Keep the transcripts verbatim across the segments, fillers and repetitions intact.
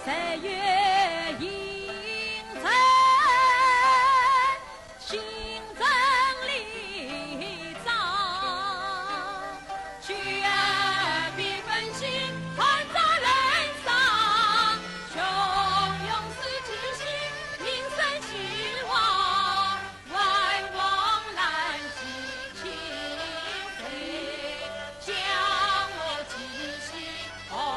三月迎春，新正里长，九月分亲，团圆人上，雄雄事体，民生兴旺。 万望兰溪清水，将我继续看到。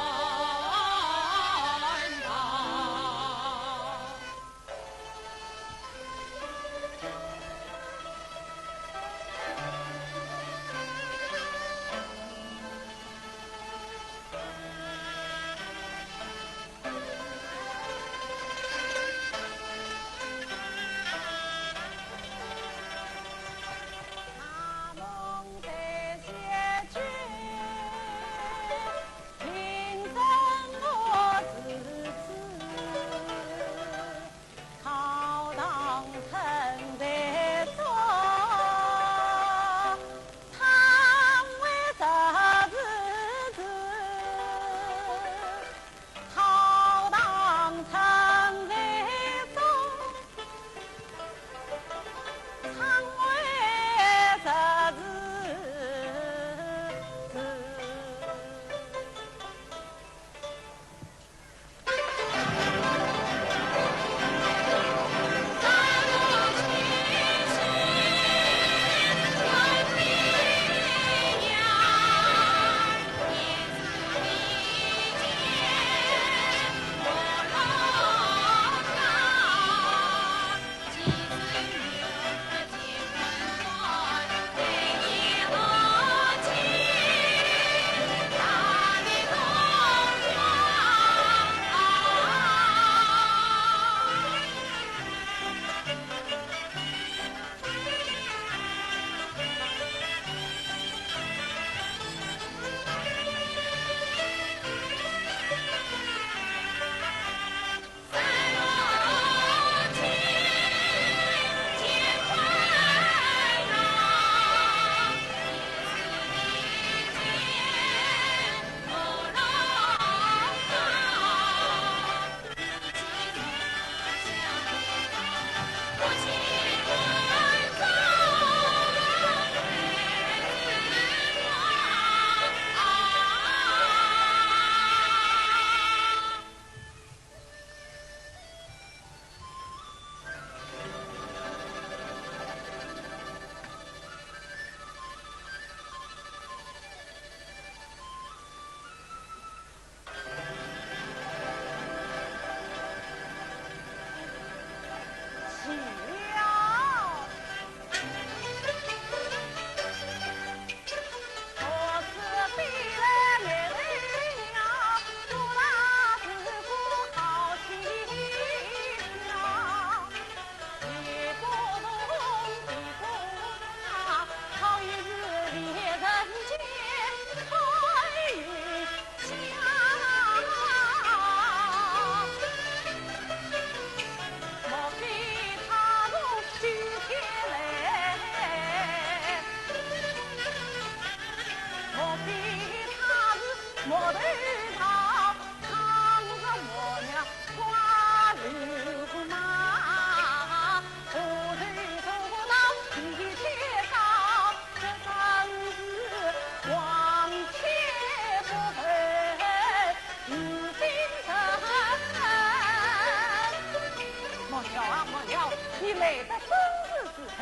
莫笑啊，莫笑，你来得正是时候。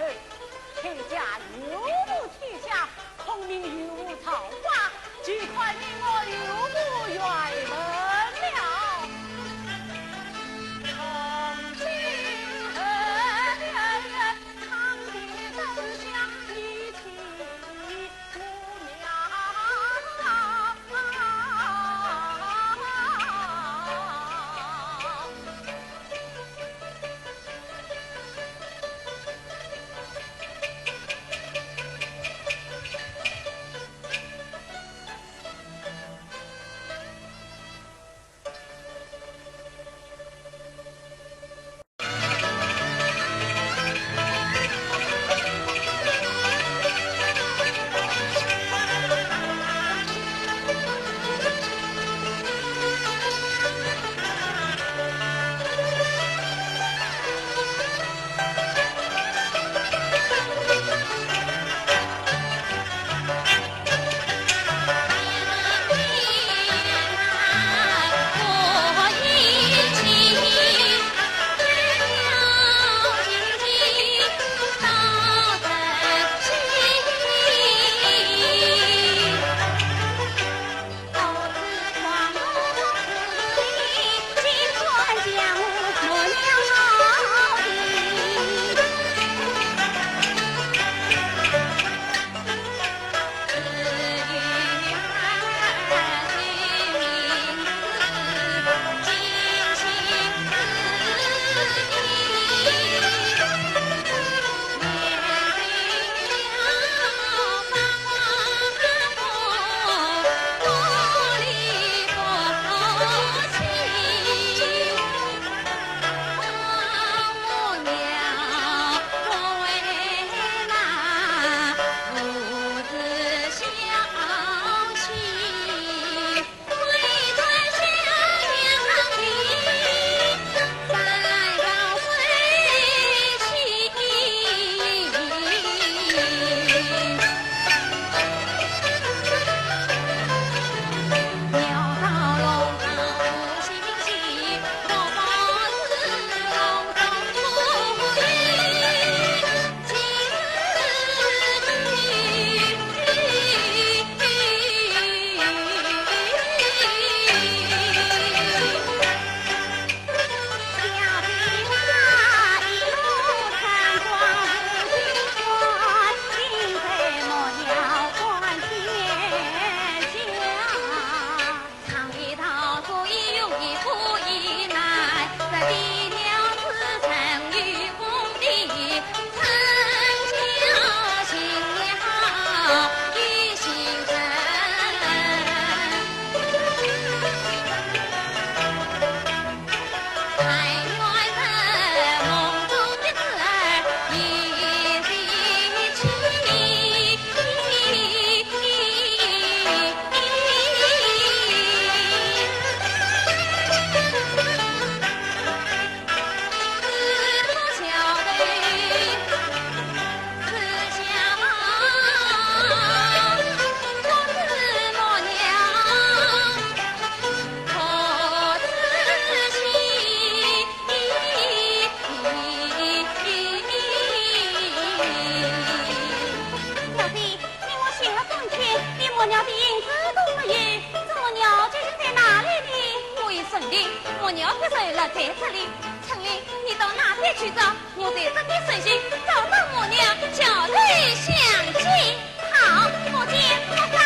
天下有福天下，孔明有福造化，就看你我有福圆满了。木匠必须留在这里，春英，你到那边去找，我在这边守信，找到木匠，交代详情。好，木匠，快上。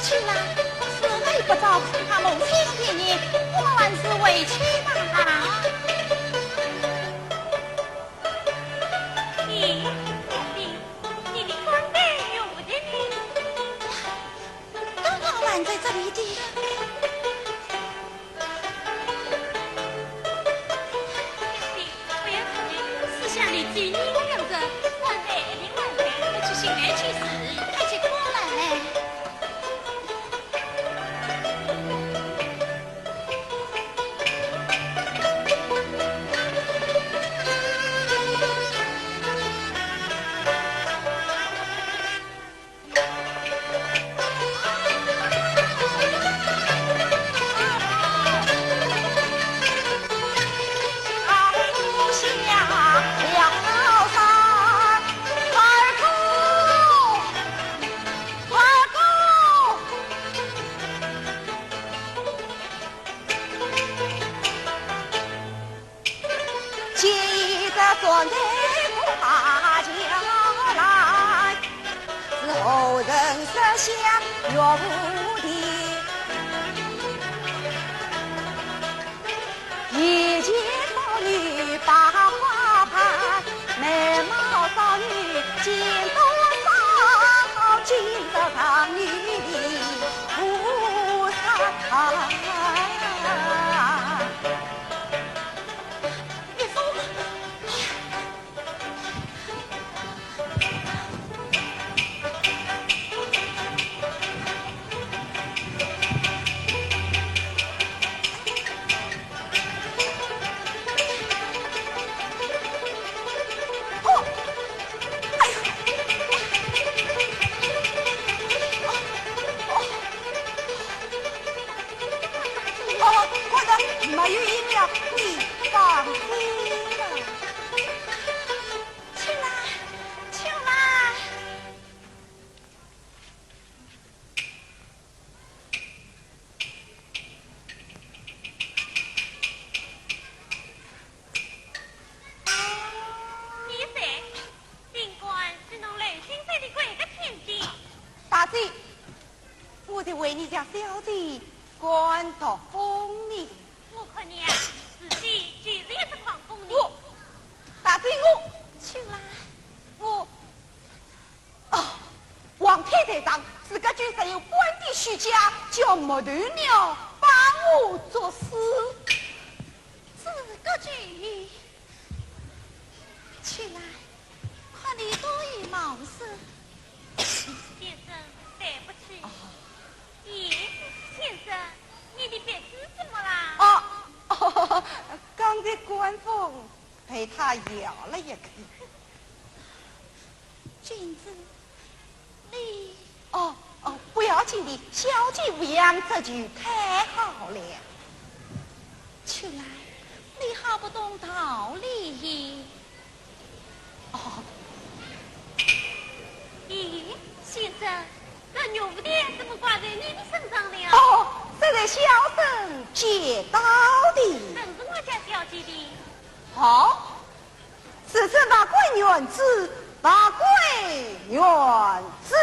去啦，死了也不找，看他母亲一眼，我们还是回去吧。咦，表弟，你的官带如何呢？当然还在这里的。 不要客气，四下里只有你一个人，官带一定还在，我去寻来就是。快去过来。今日转得大轿来，是何人设下药壶的？一见宝女把花盘，美貌少女见多少，今朝让你的菩萨。姐，我在为你家小姐赶毒蜂呢。我看你啊，自己就是一只狂蜂呢。我，大姐，我，秋兰，我，哦，王太太讲，自家就只有官的许家，叫木头鸟帮我作死。自家就 秋兰，看你多有冒失。先生，对不起。哦。咦，先生，你的鼻子怎么啦？哦，哦，刚才官蜂被它咬了一口。君子， 你……哦，哦，不要紧的，小姐无恙，这就太好了。秋兰，你好不懂道理。哦。咦，先生，这玉蝴蝶怎么挂在你的身上了？哦，这是小生捡到的。正是我家小姐的。好， 此次物归原主，物归原主。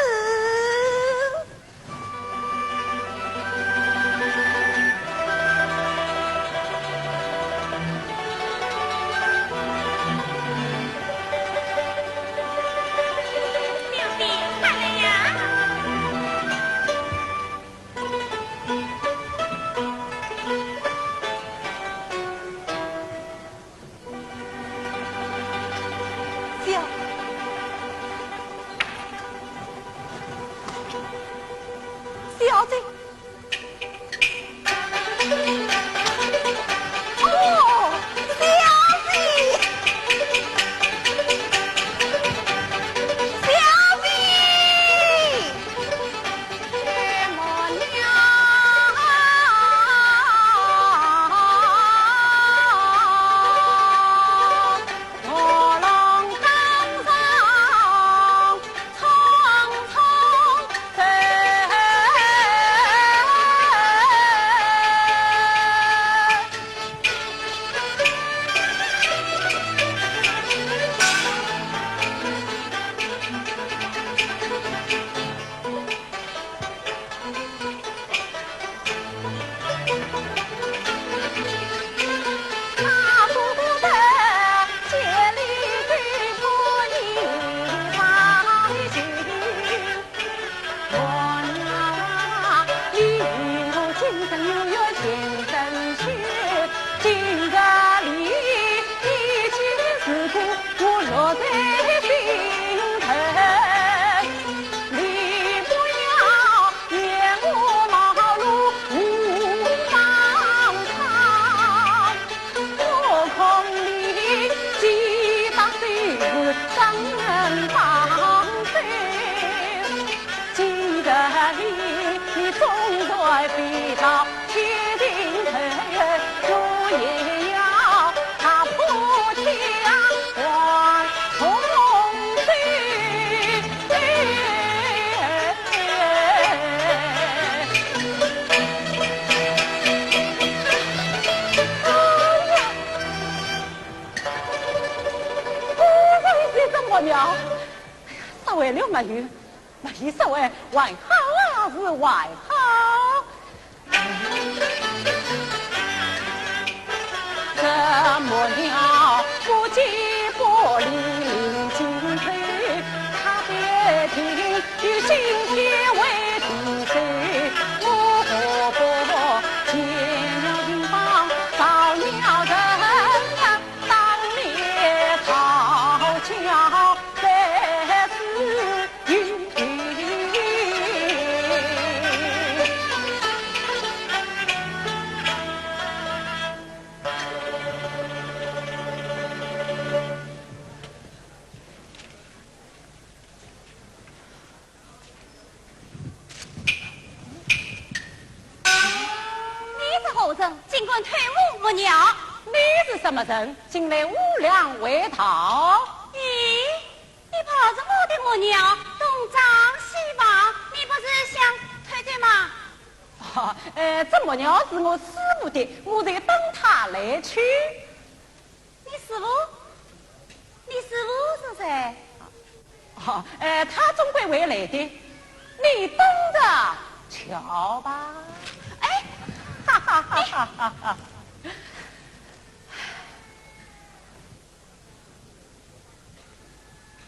小……小姐。哦，小姐。小姐。哎呀，这只木鸟，哎呀，失威了没有？没有失威，还好啊，是还好。你是何人，竟敢偷摸木鸟？你是什么人，竟来无良围盗？咦，你抱着我的木鸟东张西望，你不是想偷的吗？哦，呃，这木鸟是我师父的，我就等他来取。 你师父？你师父是谁？哦，呃，他总归会来的。你等着瞧吧。哎，哈哈哈哈哈哈！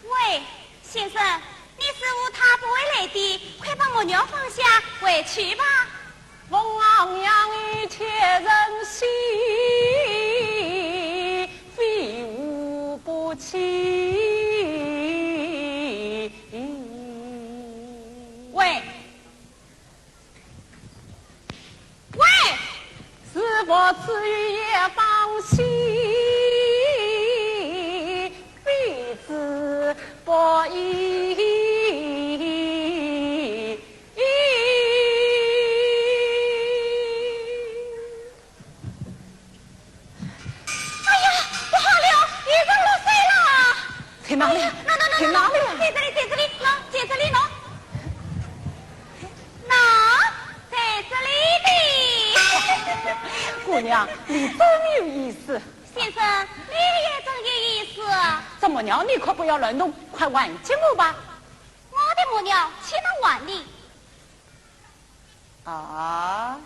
喂，先生，你师傅他不会来的，快把木鸟放下，回去吧。凤凰养育且珍惜，非无不弃。喂，喂，是否此语也放心，非之不易。 哎呀，不好了，雨正落水了！在哪里啊？那，那，那，在哪里啊？在这里，在这里，喏，在这里，喏。那，在这里的。姑娘，你真有意思。先生，你也真有意思。这木鸟你可不要乱动，快还给我吧。我的木鸟岂能还你？ 啊，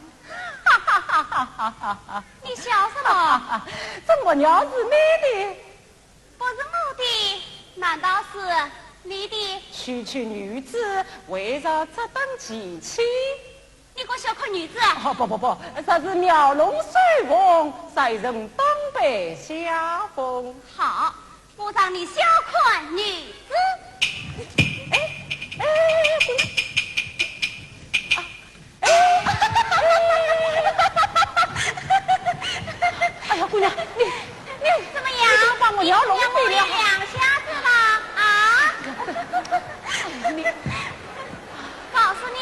哈哈哈哈哈哈！你笑什么？这木鸟是你的？不是我的，难道是你的？区区女子，为着这等奇趣。你个小看女子啊！哦，不不不，这是鸟笼水凤，在人当被下风。好， 不让你小看女子。哎，哎，姑娘，啊，哎，哎呀，姑娘，你，你，怎么样？你怎么把我摇拢飞了？你让我两下子了啊？哎，你，告诉你，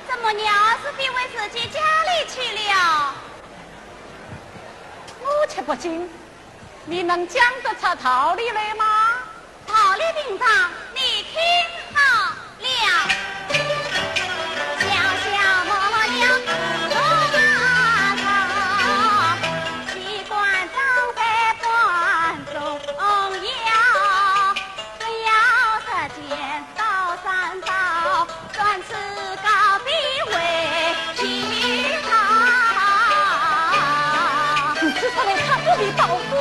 这木鸟是飞回自己家里去了。我却不信。 你能讲得出道理来吗？道理平常，你听好了。小小木鸟不怕高，机关长在半中央。 不要舌尖倒三倒，展翅高飞为其他。你吃出来他不比包公。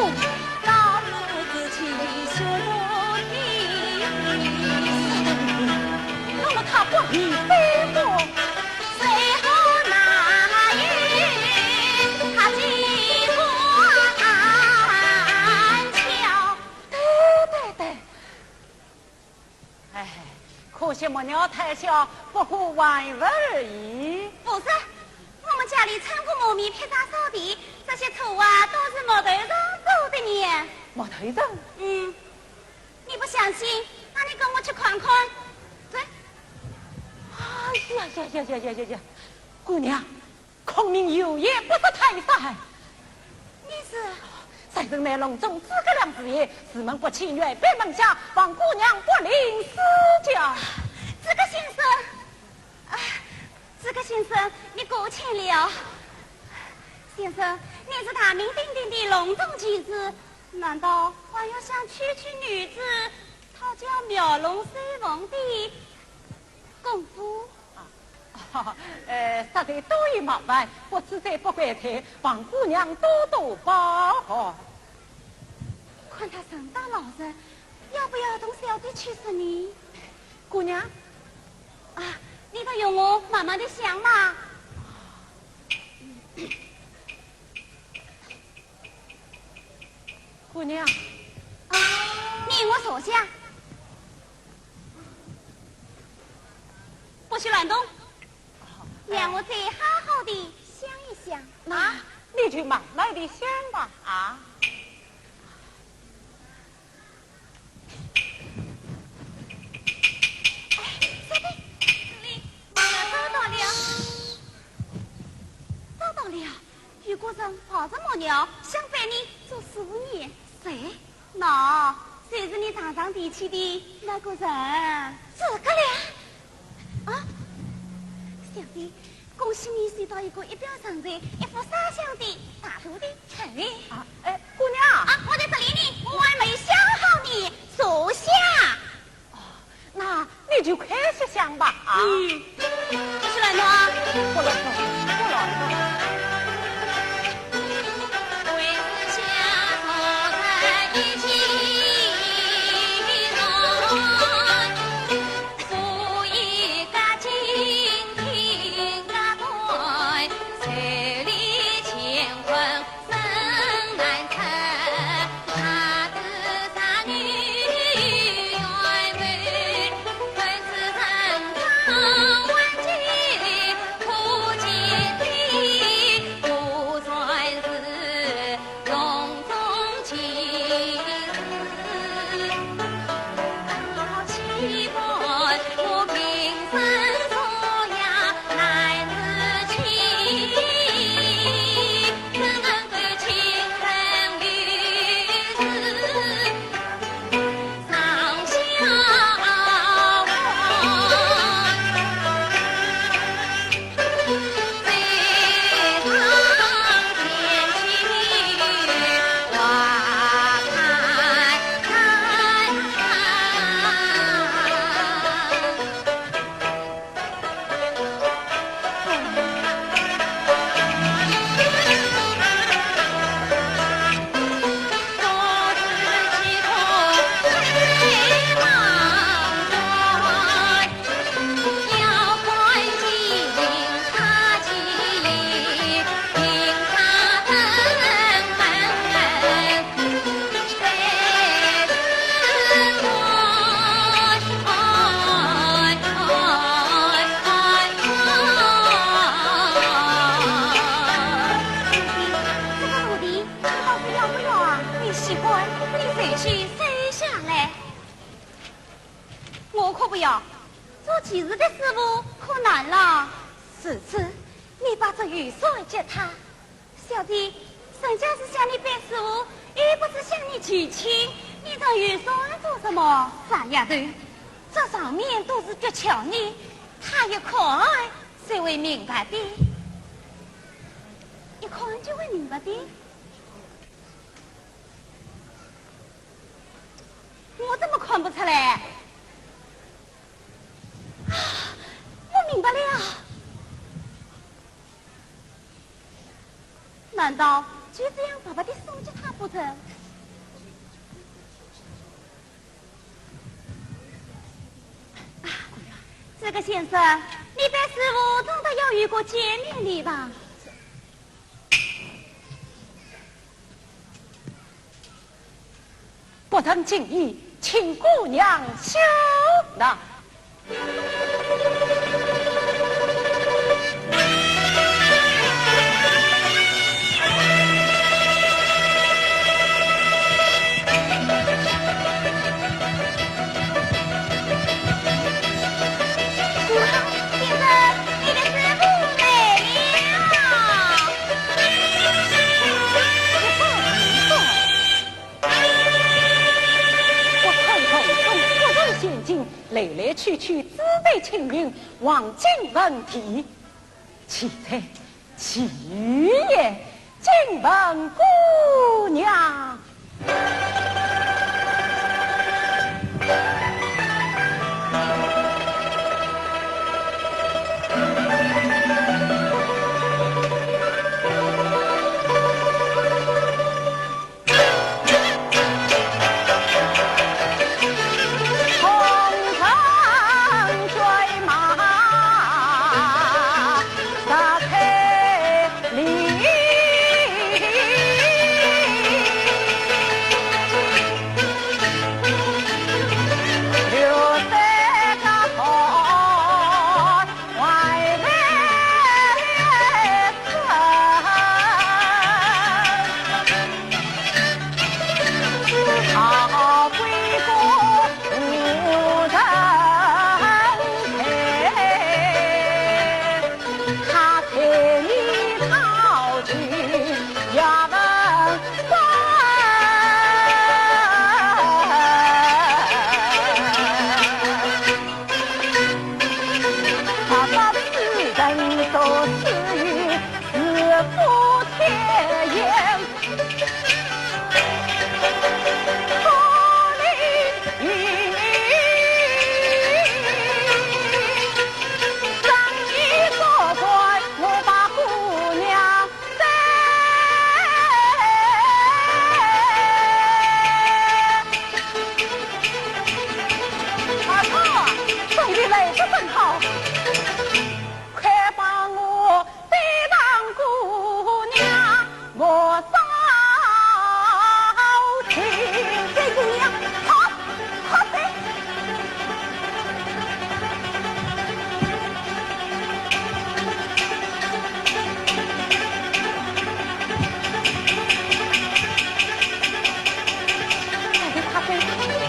老夫子气血如冰。那么他不比飞虎？飞虎难与他机关巧。对对对。 哎，可惜木鸟太小，不过玩物而已。不是，我们家里穿过磨米劈柴扫地，这些活啊都是木头人做的呢。木头人？嗯，你不相信？那你跟我去看看。走。哎呀呀呀呀呀呀呀！姑娘， 孔明有眼不识泰山。你是？在城南隆中诸葛亮之言，士门不欺，女卑门下，望姑娘不吝指教。诸葛先生，啊，诸葛先生，你过谦了。先生，你是大名鼎鼎的隆中奇士，难道还要向区区女子讨教鸟笼水凤的功夫？ 啊，呃，实在多有冒犯，不知者不怪罪，望姑娘多多包涵。看他人大老实，要不要同小弟去说呢？姑娘，啊，你的用我慢慢的想嘛。 姑娘。啊，你我坐下，不许乱动，让我再好好的想一想。那，啊，你就慢慢的想吧，啊。 哎，小弟，这里，木鸟找到了。找到了，有个人抱着木鸟，想拜你做师傅呢。谁？喏，就是你常常提起的那个人。诸葛亮？啊，小弟， 恭喜你娶到一个一表人才、一副三相的大徒弟。哎，啊，哎，姑娘。啊，我在这里呢，我还没想好呢，坐下。哦，那你就快些想吧，啊。嗯，不许乱动啊！不乱动，不乱动。这个徒弟，你到底要不要啊？你喜欢，你回去收下来。我可不要，做棋子的师傅可难了。是，是，你把这雨伞给他。 小姐，人家是向你拜师傅，又不是向你求亲，你这雨伞做什么？傻丫头，这上面都是诀窍呢，他一看就会明白的，一看就会明白的。我怎么看不出来？啊，我明白了。 难道就这样白白地送给他不成？啊，这个先生，你拜师傅总得要有个见面礼吧？ 不成敬意，请姑娘休来。 我看堂中不如仙境，来来去去只得青云，黄金问题。奇哉，奇也，请问姑娘。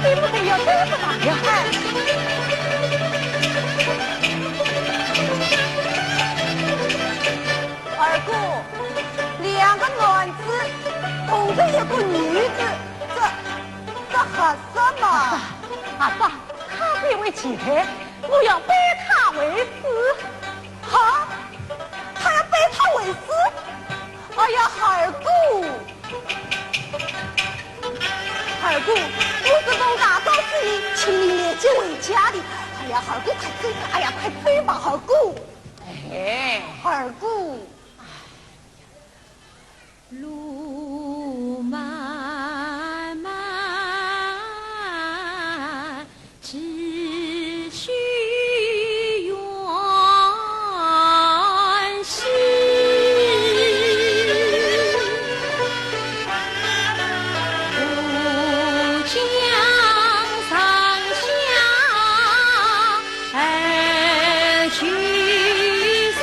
对不对呀？对不对呀？哎。二姑，两个男子同着一个女子，这，这合适吗？阿爸，阿爸，他是一位乞丐，我要拜他为师。哈？他要拜他为师？哎呀，二姑！ 二姑，我是奉大嫂之意，请你立即回家的。哎呀，二姑，快走！哎呀，快走吧，二姑！哎，二姑！路漫漫 只去远行，不讲上下二居所。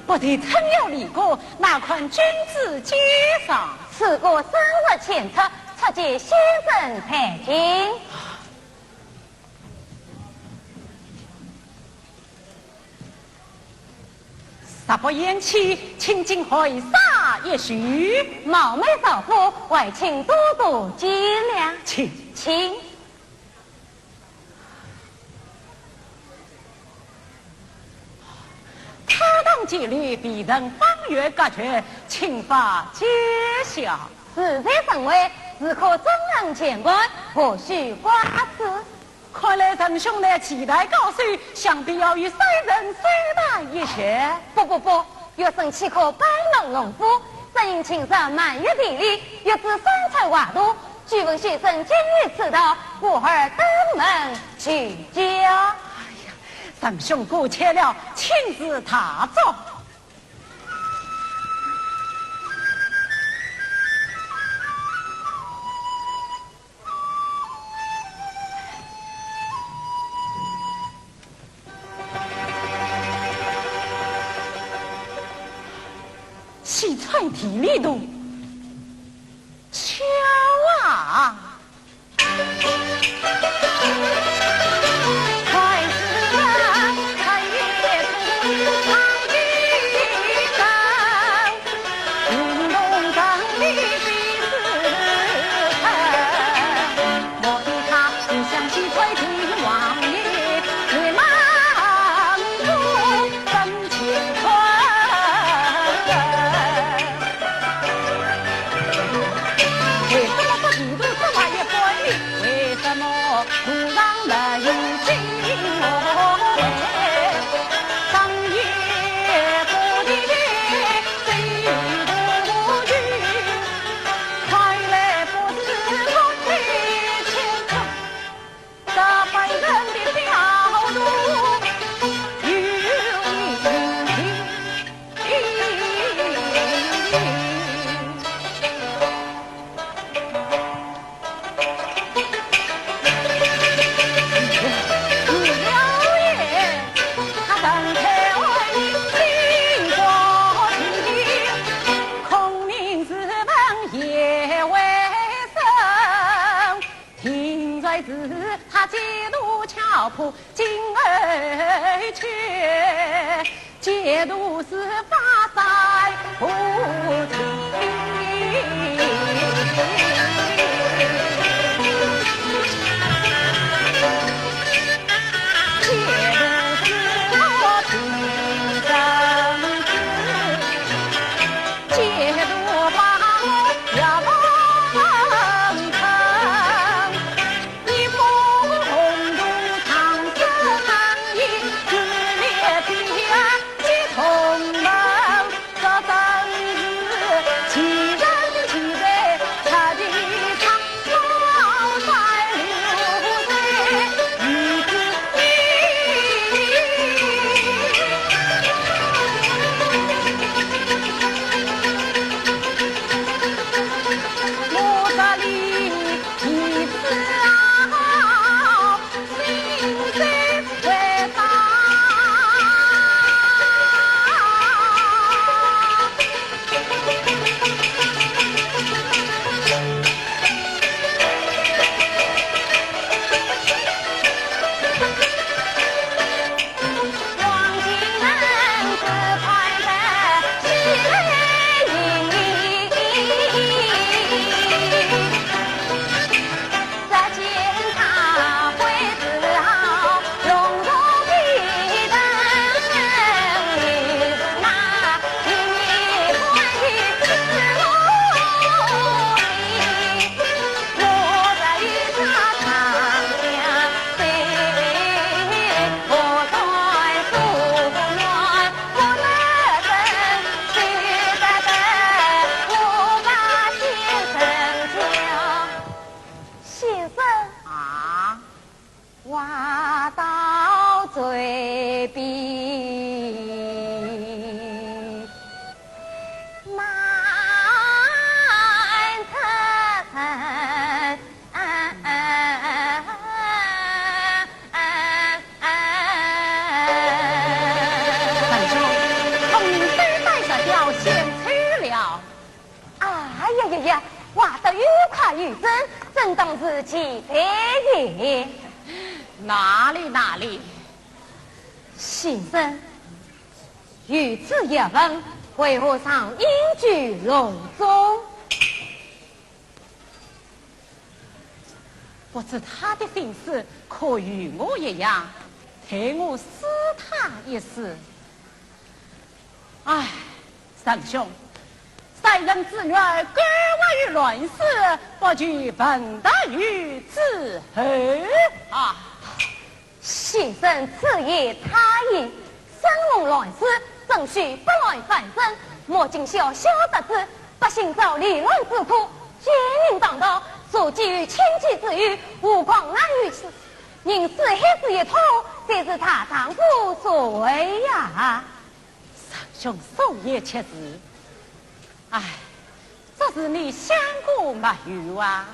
不提春药离歌， 哪堪君子见上？此歌生日前出，出见先生才听。实不厌弃，请进会茶一叙。冒昧少夫，还请多多见谅。请。请。 他当街里，未曾方圆隔绝，请发见笑。时节盛会，自可中堂前观，何须挂齿？看来陈兄乃期待高手，想必要与先生相谈一番。不不不，学生岂可摆弄农夫？只因今日满月典礼，欲置三尺华图，久闻先生精于此道，故而登门求教。哎呀， 陈兄过谦了，请自大坐。西川地里头，巧啊！先生，啊？话到嘴边难出声。啊，啊，啊，啊，啊。文兄，同人都带着貂仙去了。哎呀呀呀，话得又快又真，真当是奇才也。哪里哪里。先生，有此一问，为何常隐居楼中？ 不知他的心思可与我一样，待我试他一试。唉，仁兄，谁人之女儿，甘活于乱世，不求闻得于诸侯啊！ 先生此言差矣，生逢乱世，怎须拨乱反正？我今小小得志，不幸遭离乱之苦，奸佞当道，若寄与亲戚之后，何况难于此。人四海之一统，才是大丈夫所为呀。 仁兄所言极是。唉，只是你想过没有啊？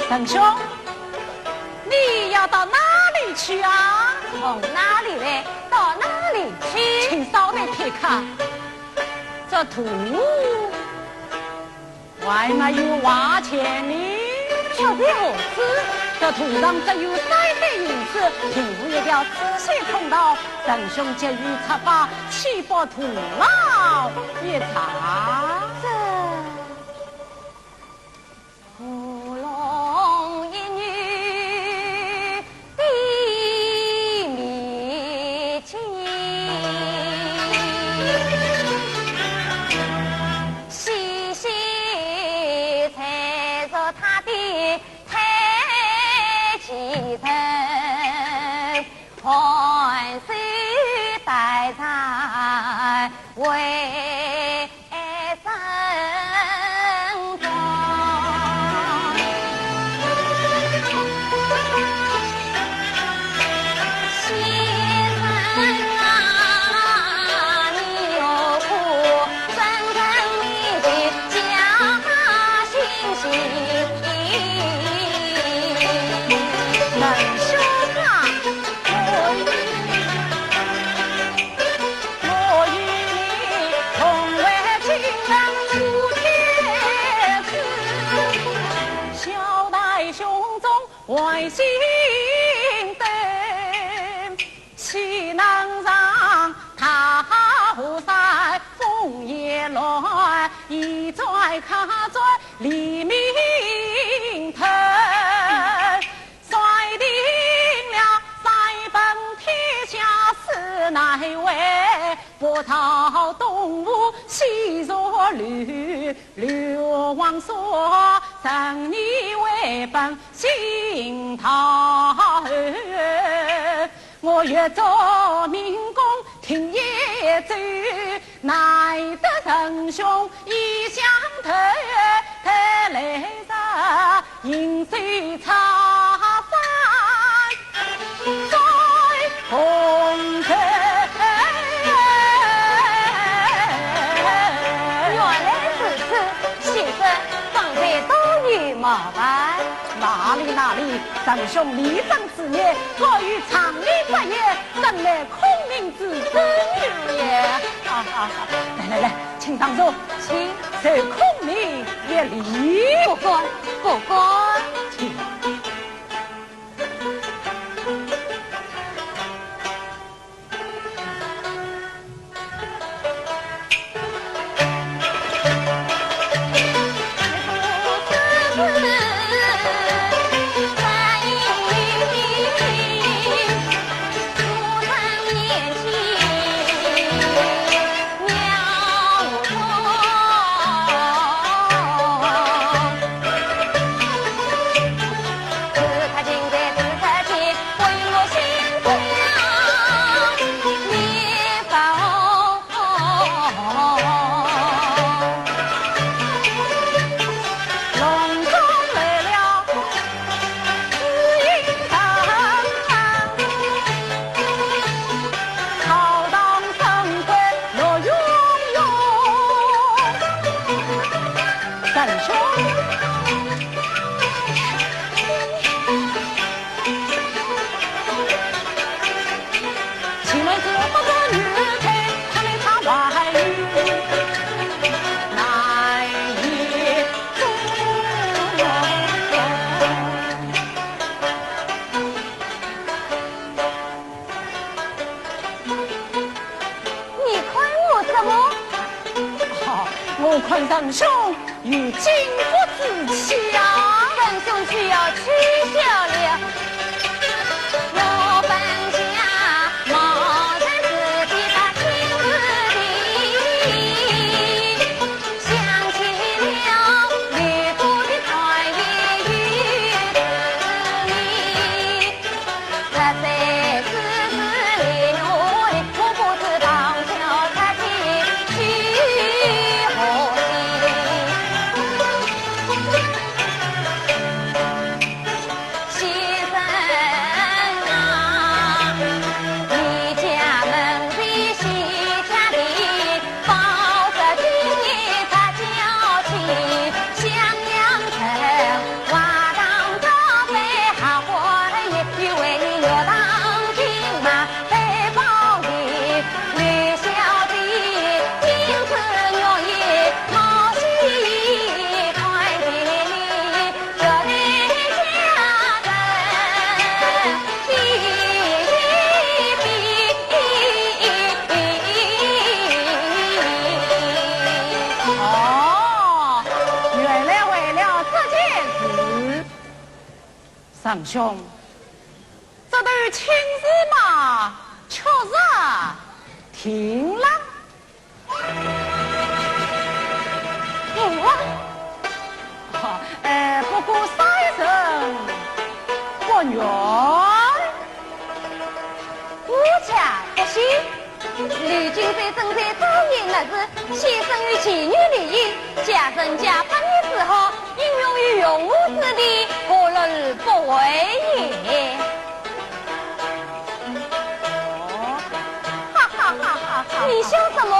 仁兄，你要到哪里去啊？从哪里来，到哪里去？请稍等片刻，这途 还没有花钱呢。这是何事？这途上只有三两银子，平复一条丝线通道，仁兄急于出发，岂不徒劳一场？这乌龙一女 的秘境。细细猜着他的太极拳，还是带在为 我与你同为金陵五天子，小弟胸中怀心灯，岂能让他河山风也乱，一转卡在黎明头。 率定了三分天下是难为，北朝东吴西入刘，刘皇叔，任你为本行讨。我欲做明公听一奏， 难得仁兄一向头，特来这饮水茶饭，再共饮。原来如此，先生，方才多有冒犯。哪里哪里，仁兄立正 之年，高于常理法也，真乃孔明之子也。啊啊啊！来来来，请上座。请。受孔明一礼。不敢，不敢。请。你看我什么？哦，我看仁兄有巾帼之气啊。仁兄需要取笑了。仁兄，这头亲事嘛，确实停了。停了？呃，不过啥一声不远。 我家不喜，如今在正在早年那时，先生与妓女联姻，借人家八年之后，应用于用武之地，何乐而不为也？哈哈哈哈哈！你笑什么？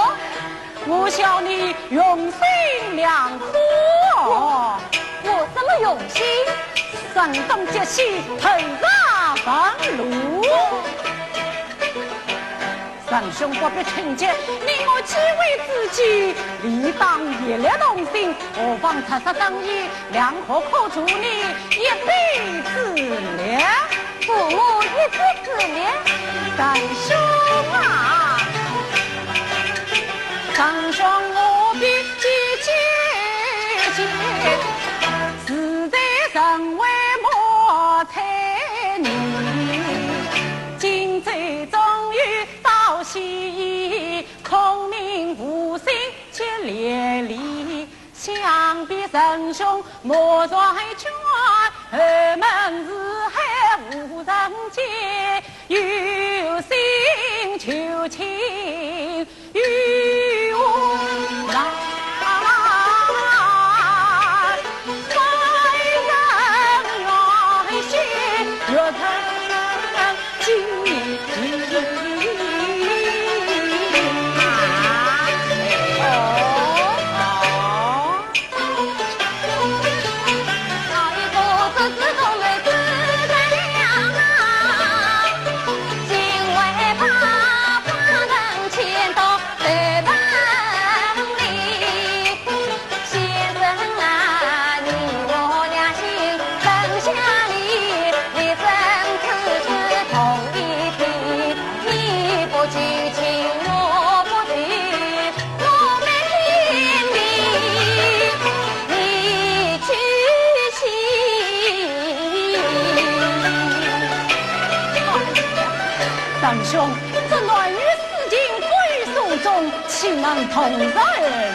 我笑你用心良苦哦。我，我什么用心？声东击西，投石问路。仁兄不必心急，你我既为知己，理当协力同心，何妨出师相许， 良策可助你一臂之力。助我一臂之力？仁兄啊，仁兄何必计较，自在人为莫猜疑。荆州总有道西，孔明无心结连理。 想必仁兄莫在圈，后门四海无人见，有心求情于我来。三人愿献，愿成 先生啊，你我两心本相连，你怎知是同一天？你不求情，我不求，我们天地，你去心。仁兄，这男女私情，闺阁中，岂能同日而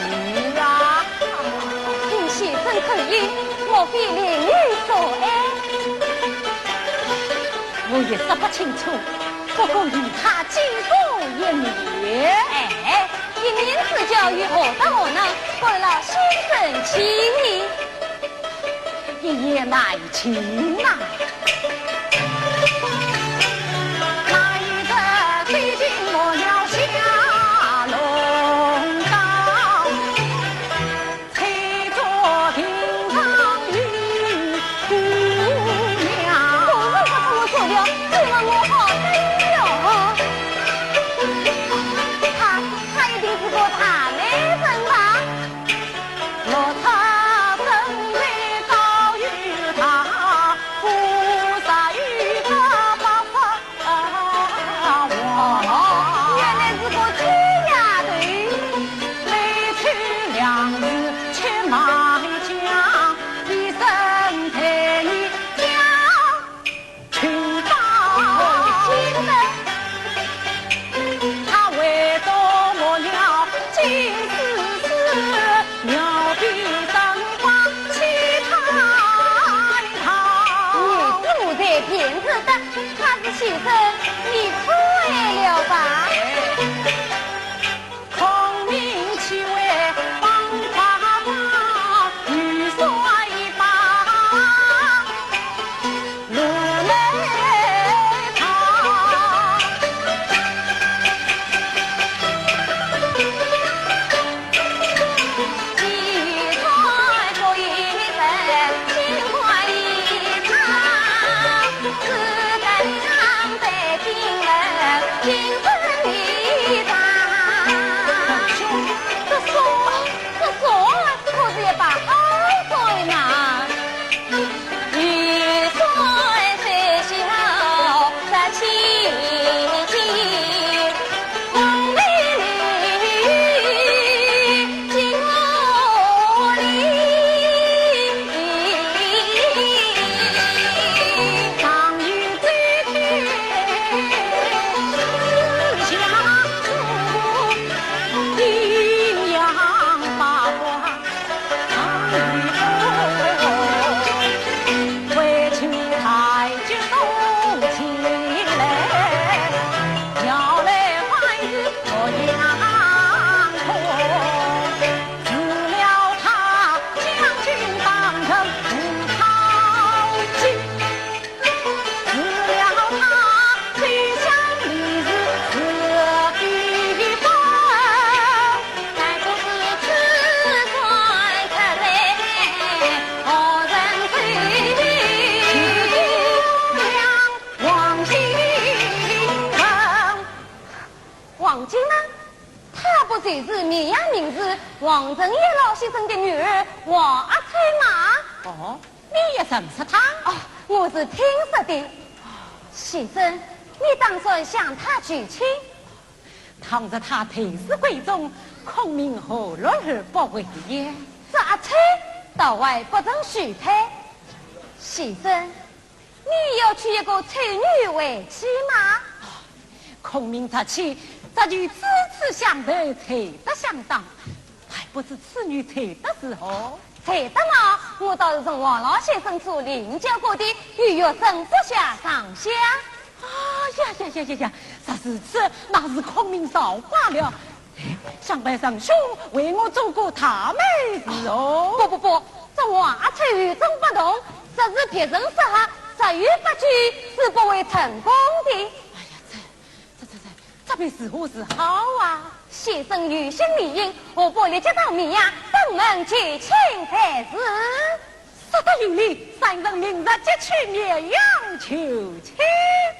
语啊？ 听先生口音，莫非另有所爱？我也说不清楚，不过与他见过一面。哎，一面之交，又何德何能，干扰先生情意？一言难尽呐。 我如果这么说了，你们我好得了。他，他一定是个大美人吧？哦，原来是个丑丫头。你是我在骗子的，他是先生，你错爱了吧？就是名扬名士王振业老先生的女儿王阿翠嘛。哦，你也认识她？哦，我是听说的。先生，你打算向她求亲？倘若她投诉闺中，孔明何乐而不为也？这阿翠倒还不曾许配。先生， 你要娶一个丑女为妻吗？孔明之妻，只求知趣相投，才德相当，还不知此女才德如何？才德嘛，我倒是从王老先生处领教过的，与学生不相上下。啊呀呀呀呀呀，若如此，那是孔明造化了。 想必仁兄为我做过大媒是哦。不不不，这王阿翠与众不同，这是别人说话，十有八九是不会成功的。哎呀，这、这、这、这、这便如何是好啊？先生有心理应，何不立即到明阳登门求亲才是？说得有理，三人明日即去明阳求亲。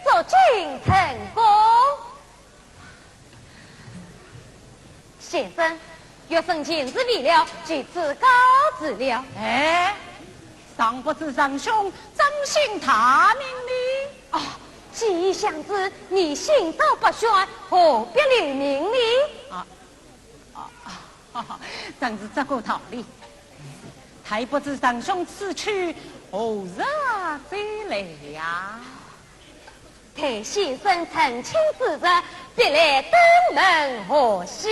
祝君成功。 先生，学生前事未了，就此告辞了。哎，尚不知仁兄尊姓大名呢？哦，既已相知，你心照不宣，何必留名呢？啊，啊，哈哈，正是这个道理。 待不知仁兄此去何日再来呀？待先生成亲之日，必来登门贺喜。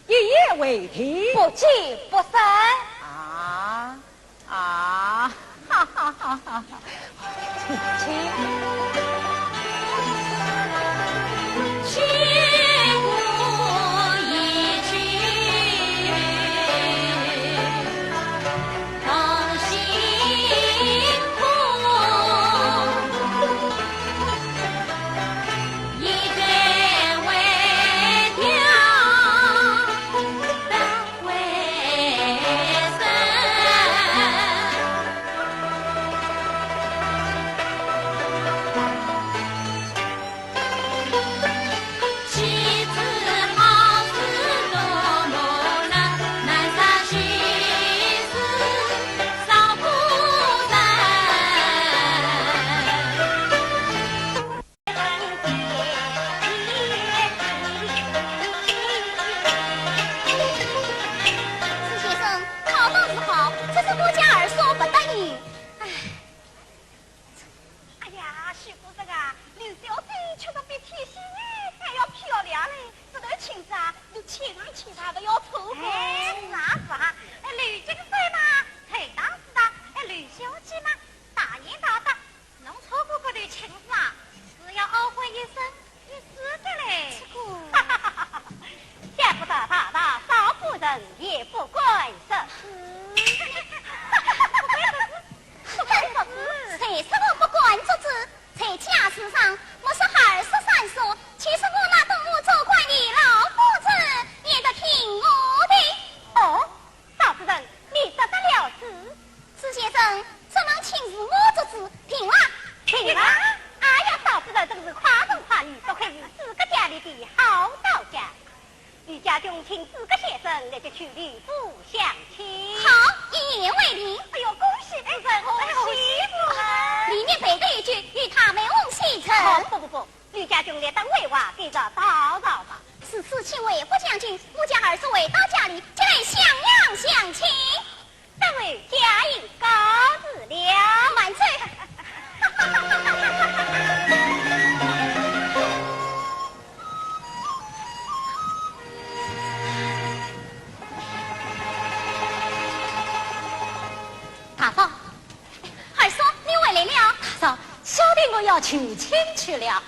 一言为定。不见不散。啊，啊，哈哈哈哈哈。 朱先生，好倒是好，只是我家二嫂不答应。唉。哎呀，徐夫人啊，刘小姐确实比天仙女还要漂亮嘞，这段亲事啊，你千万千万不要错过。哎，是啊，是啊。哎，刘金山嘛，太大是大，哎，刘小姐嘛，大年大大， 侬错过搿段亲事啊，是要懊悔一生一世的嘞。这个，想不到大大少夫人也不敢说是。不敢说是，不敢说是，谁说我不敢说是？在家事上，莫说二叔三叔，就是我那东吴做官的老夫人，也得听我的。哦， 少夫人，你说得了主。朱先生，这门亲事我做主，定了。定了？哎呀，少夫人真是夸中夸女，不愧是诸葛家里的好刀匠。刘家兄请诸葛先生立即去刘府相亲。好，一言为定。哎呦，恭喜夫人，恭喜夫人。里面备着酒，与他们翁相请。哦，不不不， 刘家兄立等回话，跟着嫂嫂吧。如此请回复将军，我家二叔回到家里，即来襄阳相亲。等候，家人告辞了。慢走。大嫂， 二叔，你回来了。嫂，小弟我要求亲去了。啊，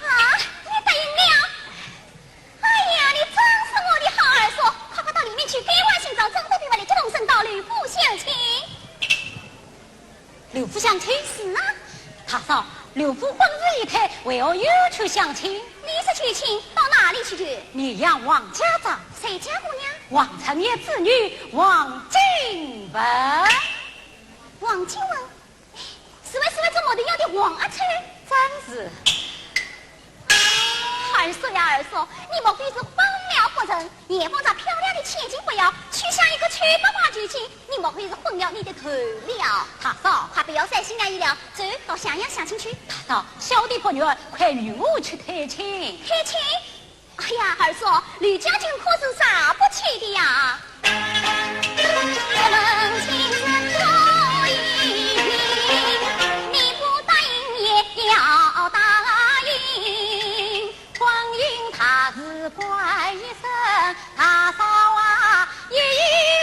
你答应了？哎呀，你真是我的好二叔，快快到里面去，改换新装，整顿打扮，立即动身到刘府相亲。刘府相亲？是啊。大嫂，刘府婚事已退，为何又去相亲？你说求亲，到哪里去求？绵阳王家庄。谁家姑娘？王承业之女王景文。王景文？ 是为，是为做模特要的王阿翠？正是。二叔呀，二叔，你莫非是疯了夫人，严凤这漂亮的千金不要，却像一个丑八怪的求亲，你莫非是昏了你的头了？大嫂，快不要再心乱意乱，走到襄阳相亲去。大嫂，小弟不愿，快与我去退亲。退亲？哎呀，二叔，刘将军可是啥不去的呀？我们情深可以，你不答应也要答应。 光阴它是怪医生，大嫂啊，一意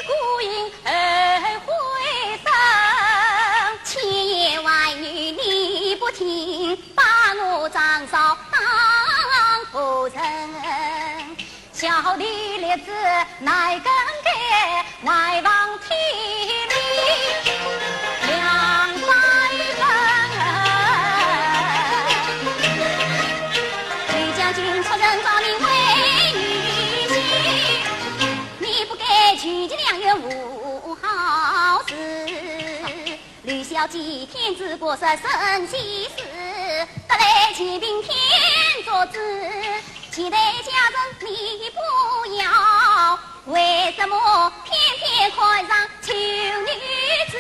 孤行二回身。千言万语你不听，把我张嫂当不成。小弟立志乃更改， 外望天理两三分。刘将军出人造命为女婿，你不该聚集良缘无好事。刘小姐天资国色神奇事，得来全凭天作主，其他家人你不要， 为什么偏偏看上丑女子？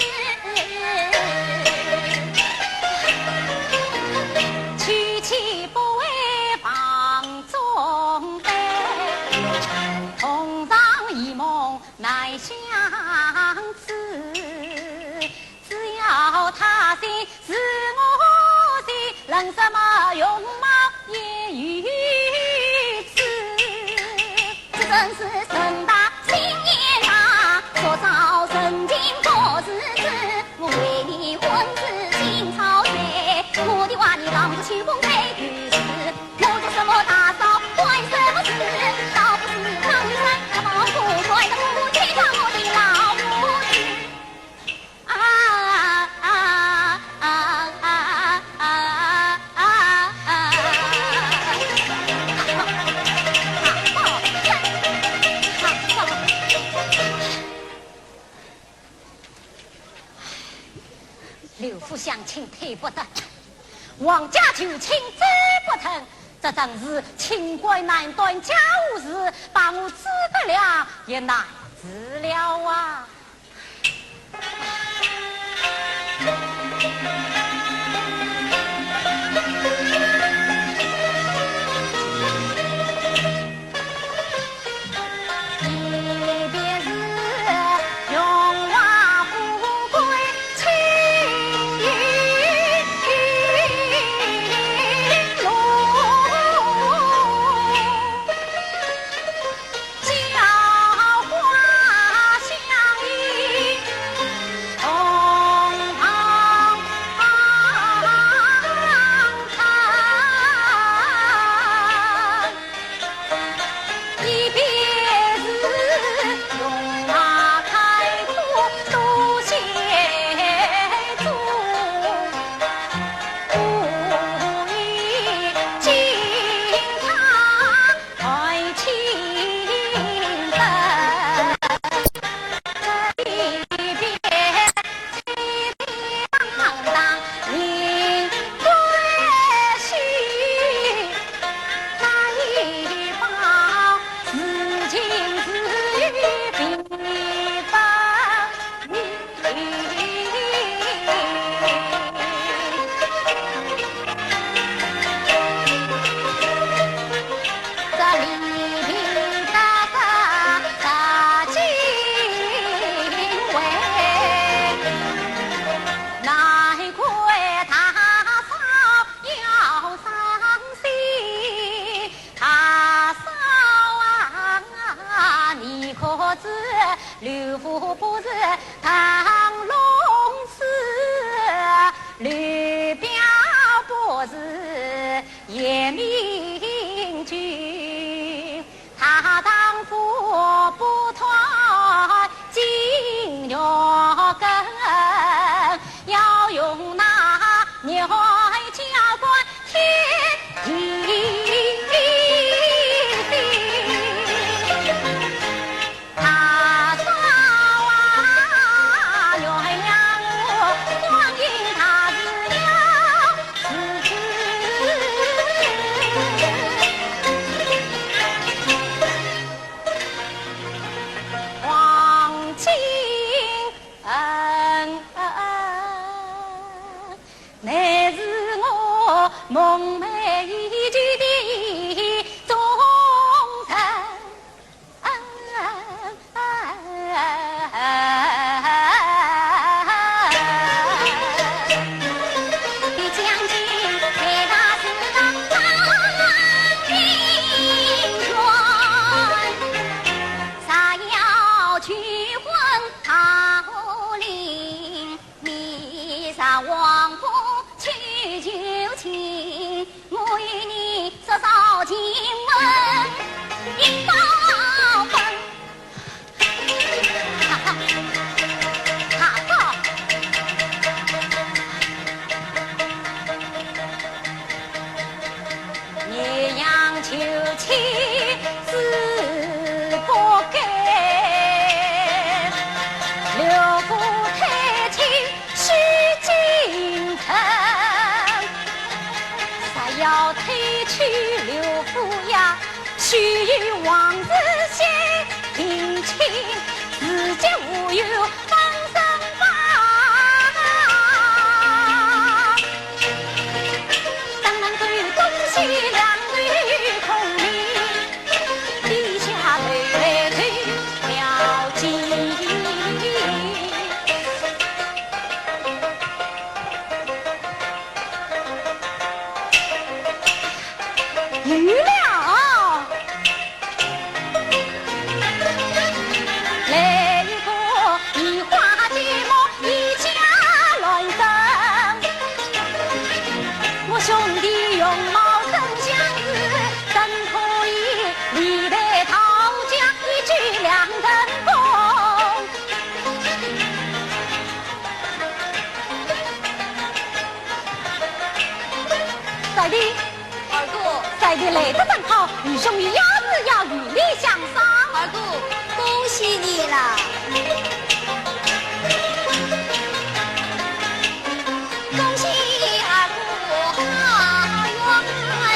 娶妻不为房中饭，同床异梦难相知。 只要他心是我心，论什么容貌也如此。这真是人大心也大，多少人情不是知。我为你婚事心操碎，我的话你当作秋风吹雨时。我做什么大嫂管什么事，倒不是张玉山，他帮我管得不清爽我的老母亲。 啊啊啊啊啊啊！刘府相亲退不得，王家求亲走不成，这真是清官难断家务事，把我诸葛亮也难住了啊！ 大嫂啊，你可知刘府不是唐龙寺，刘表不是严明君，她丈夫不脱金玉根，要用那玉簪交换 天地心。大嫂啊，乃是我梦寐已久的终身。二哥，二哥，来得正好，愚兄与丫头要与你相商。二哥，恭喜你了！恭喜二哥好运来！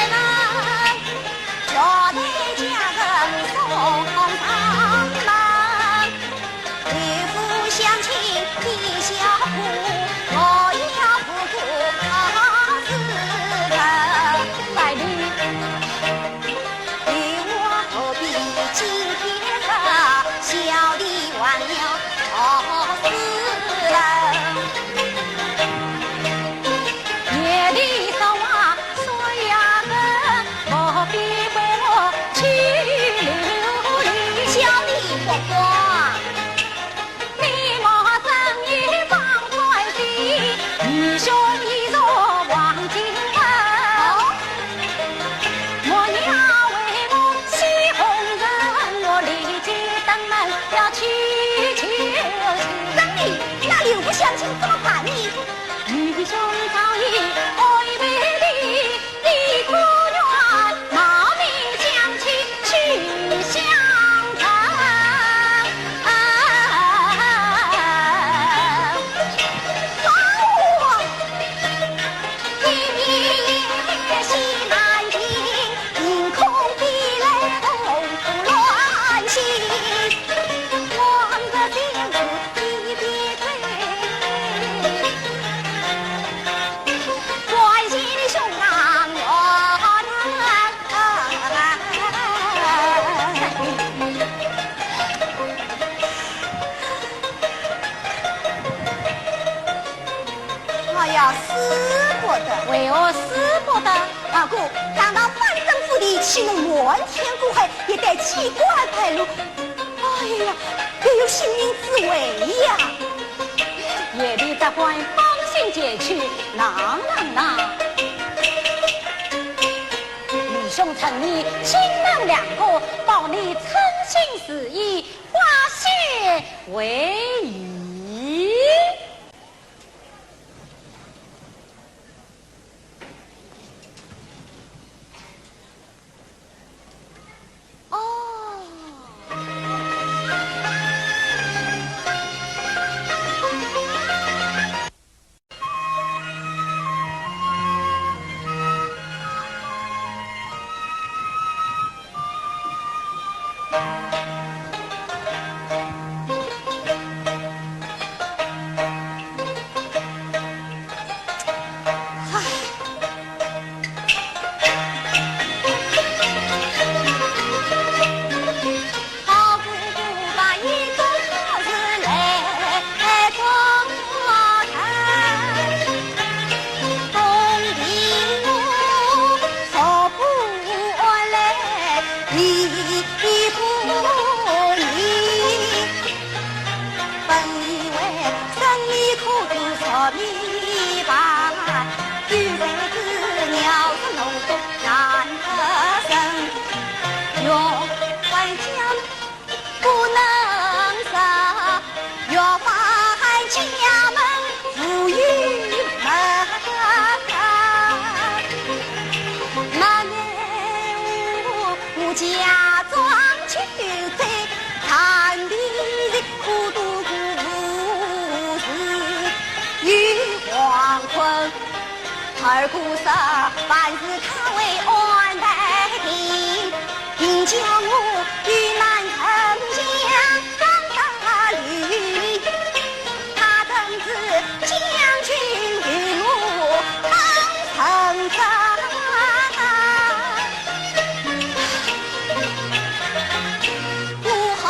那刘府乡亲怎么办呢？哎呀，使不得！为何使不得？二哥，打到范正府的，岂能瞒天过海，也得机关败露。哎呀，别有性命之危呀！贤弟只管放心前去，哪能哪？愚兄趁你亲门两个，保你称心如意，化险为夷。 哦。二姑说，凡事他会安排定，定叫我与男人相打理，他等是将军与我当成责。我好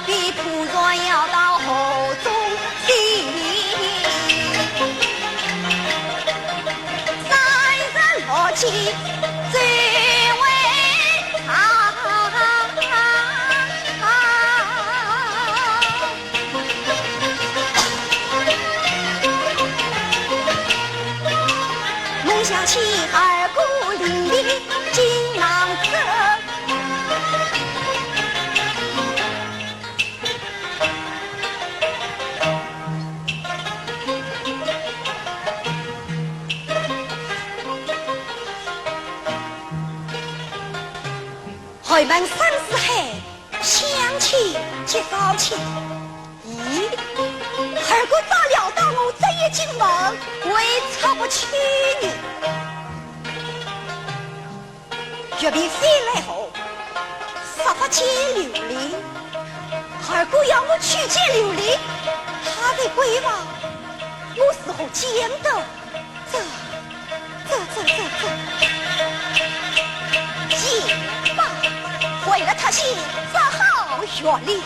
比仆人要到河中 三人落水最为好。我想起二姑伶俐锦囊歌。 寒门深似海，相见即朝晴。咦，二姑早料到我这一进门，会出不去呢。 玉娣飞来后，说不见刘伶，二姑要我去见刘伶，她在闺房，我如何见得？这，这，这，这，这……也罢，为了她先做好月例。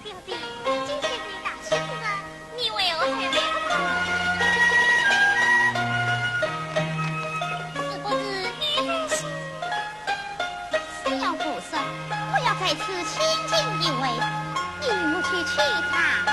小姐，今天是大喜之日，你为何还来不坐？是不是你在想……是要不说，我要在此请进一位，你与我去取茶来。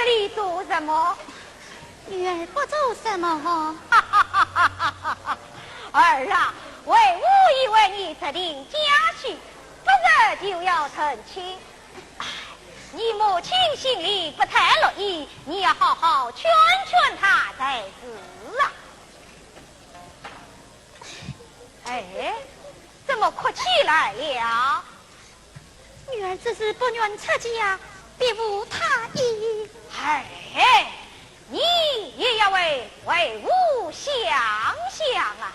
里做什么？女儿不做什么。儿啊，为父以为你直定家去，不日就要成亲。唉，你母亲心里不太乐意，你要好好劝劝她才是啊。哎，怎么哭起来了？女儿只是不愿出嫁，别无他意。哎，你也要为，为父想想啊。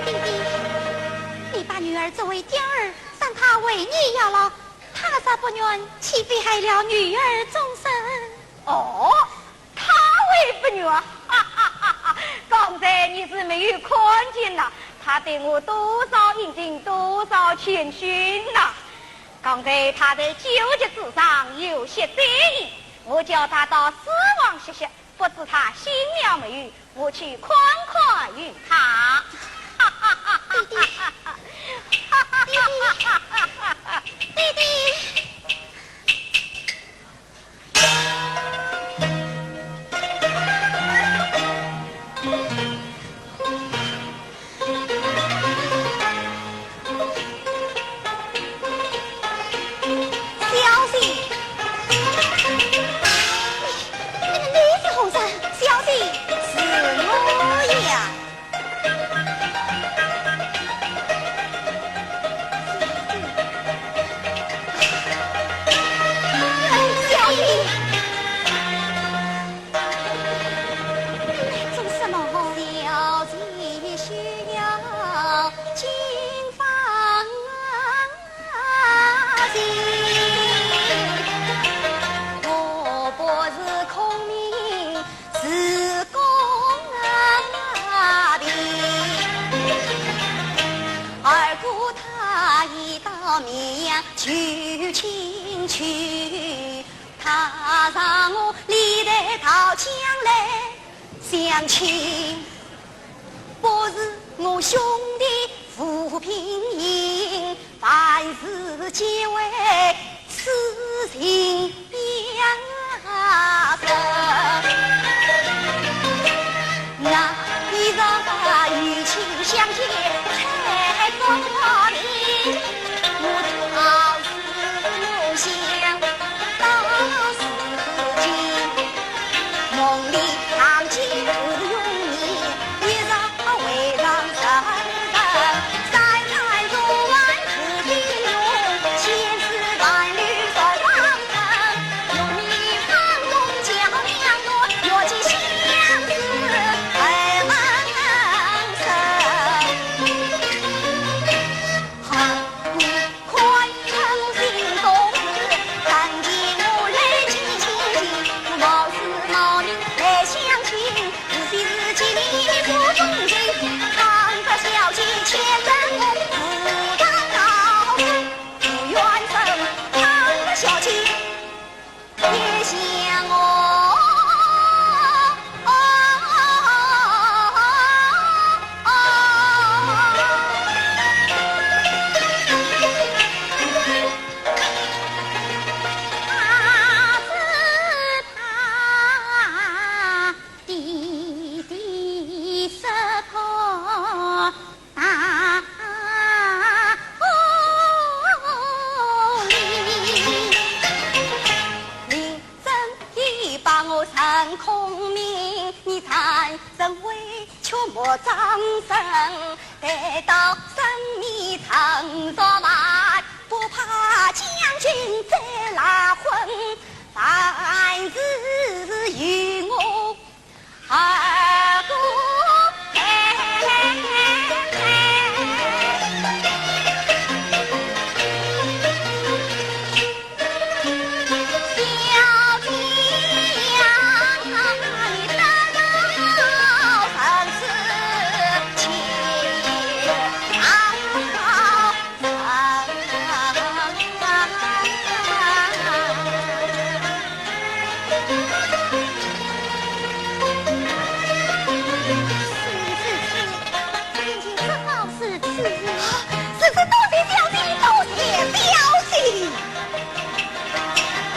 弟弟，你把女儿作为干儿，让她为你养老，她若不愿，岂非害了女儿终身？哦，她为不愿，哈哈哈哈！刚才你是没有看见呐，她对我多少殷勤，多少谦逊呐。刚才她在酒席之上有些醉意，我叫她到书房歇歇，不知她醒了没有，我去看看与她。弟弟，弟弟，弟弟。小姐，你，你是何人？小姐，是我呀。 小姐，你来做什么？小姐需要金方信，我不是孔明，是公的。二姑她已到绵阳求亲去， 她让我历代到京来相亲，不是我兄弟无品行，万事皆为痴情呀。那一日与卿相见，才高兴。孔明，你战神威，却莫张声，待到生米成熟饭，不怕将军再拉昏，凡事由我二哥来。是，是，多谢小姐，多谢小姐。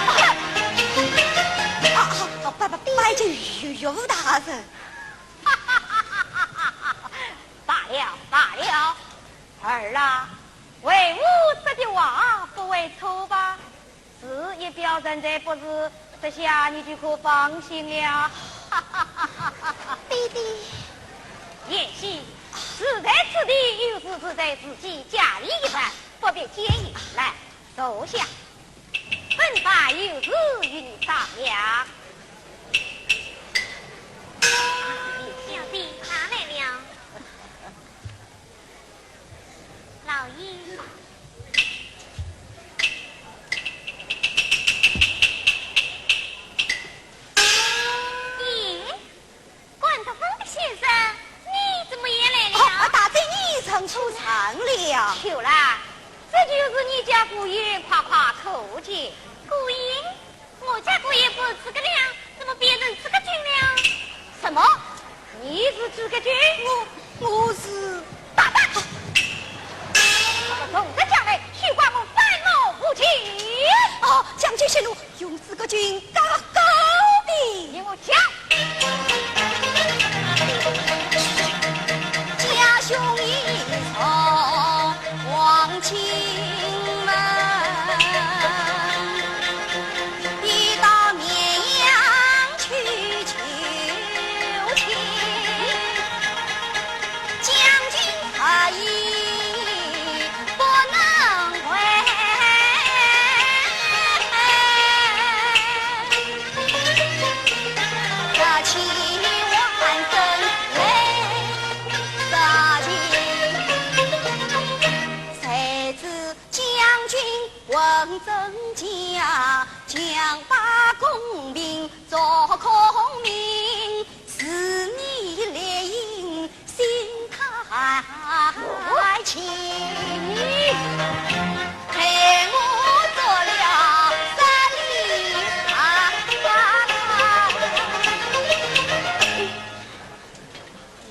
啊，啊，啊，拜，拜，拜见岳，岳父大人。罢了，罢了，儿啊，为父说的话不会错吧？ 事已表人才不是，这下你就可放心了。爹爹。贤婿，事在此地，有事只在自己家里办，不必见外。来，坐下，本藩有事与你商量。小姐，拿来了。 老爷。咦，管得风的先生，你怎么也来了？哦，大姐，你认出人了。巧啦，这就是你家姑爷，快快叩见。姑爷？ 我家姑爷不是诸葛亮，怎么变成诸葛俊了？什么？你是诸葛俊？我，我是……大胆！从实讲来，休怪我反目无情。哦，将军息怒，容诸葛俊告告禀。听我讲。家兄已从黄金 门，已到绵阳去求亲，将军何以不能回？这妻万生泪洒尽，谁知 将军问真假，强把孔明做孔明，是你理应心太轻，害我做了三里郎。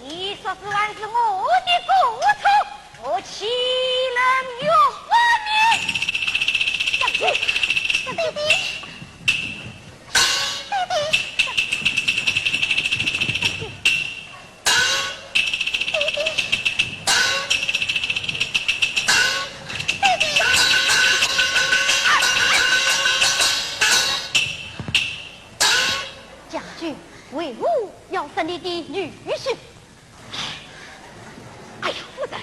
你说是还是我的过错？ 我岂能冤枉你？将军，爹爹，爹爹，爹爹，爹爹。将军，为父要杀你的女婿。 哎呀，夫人，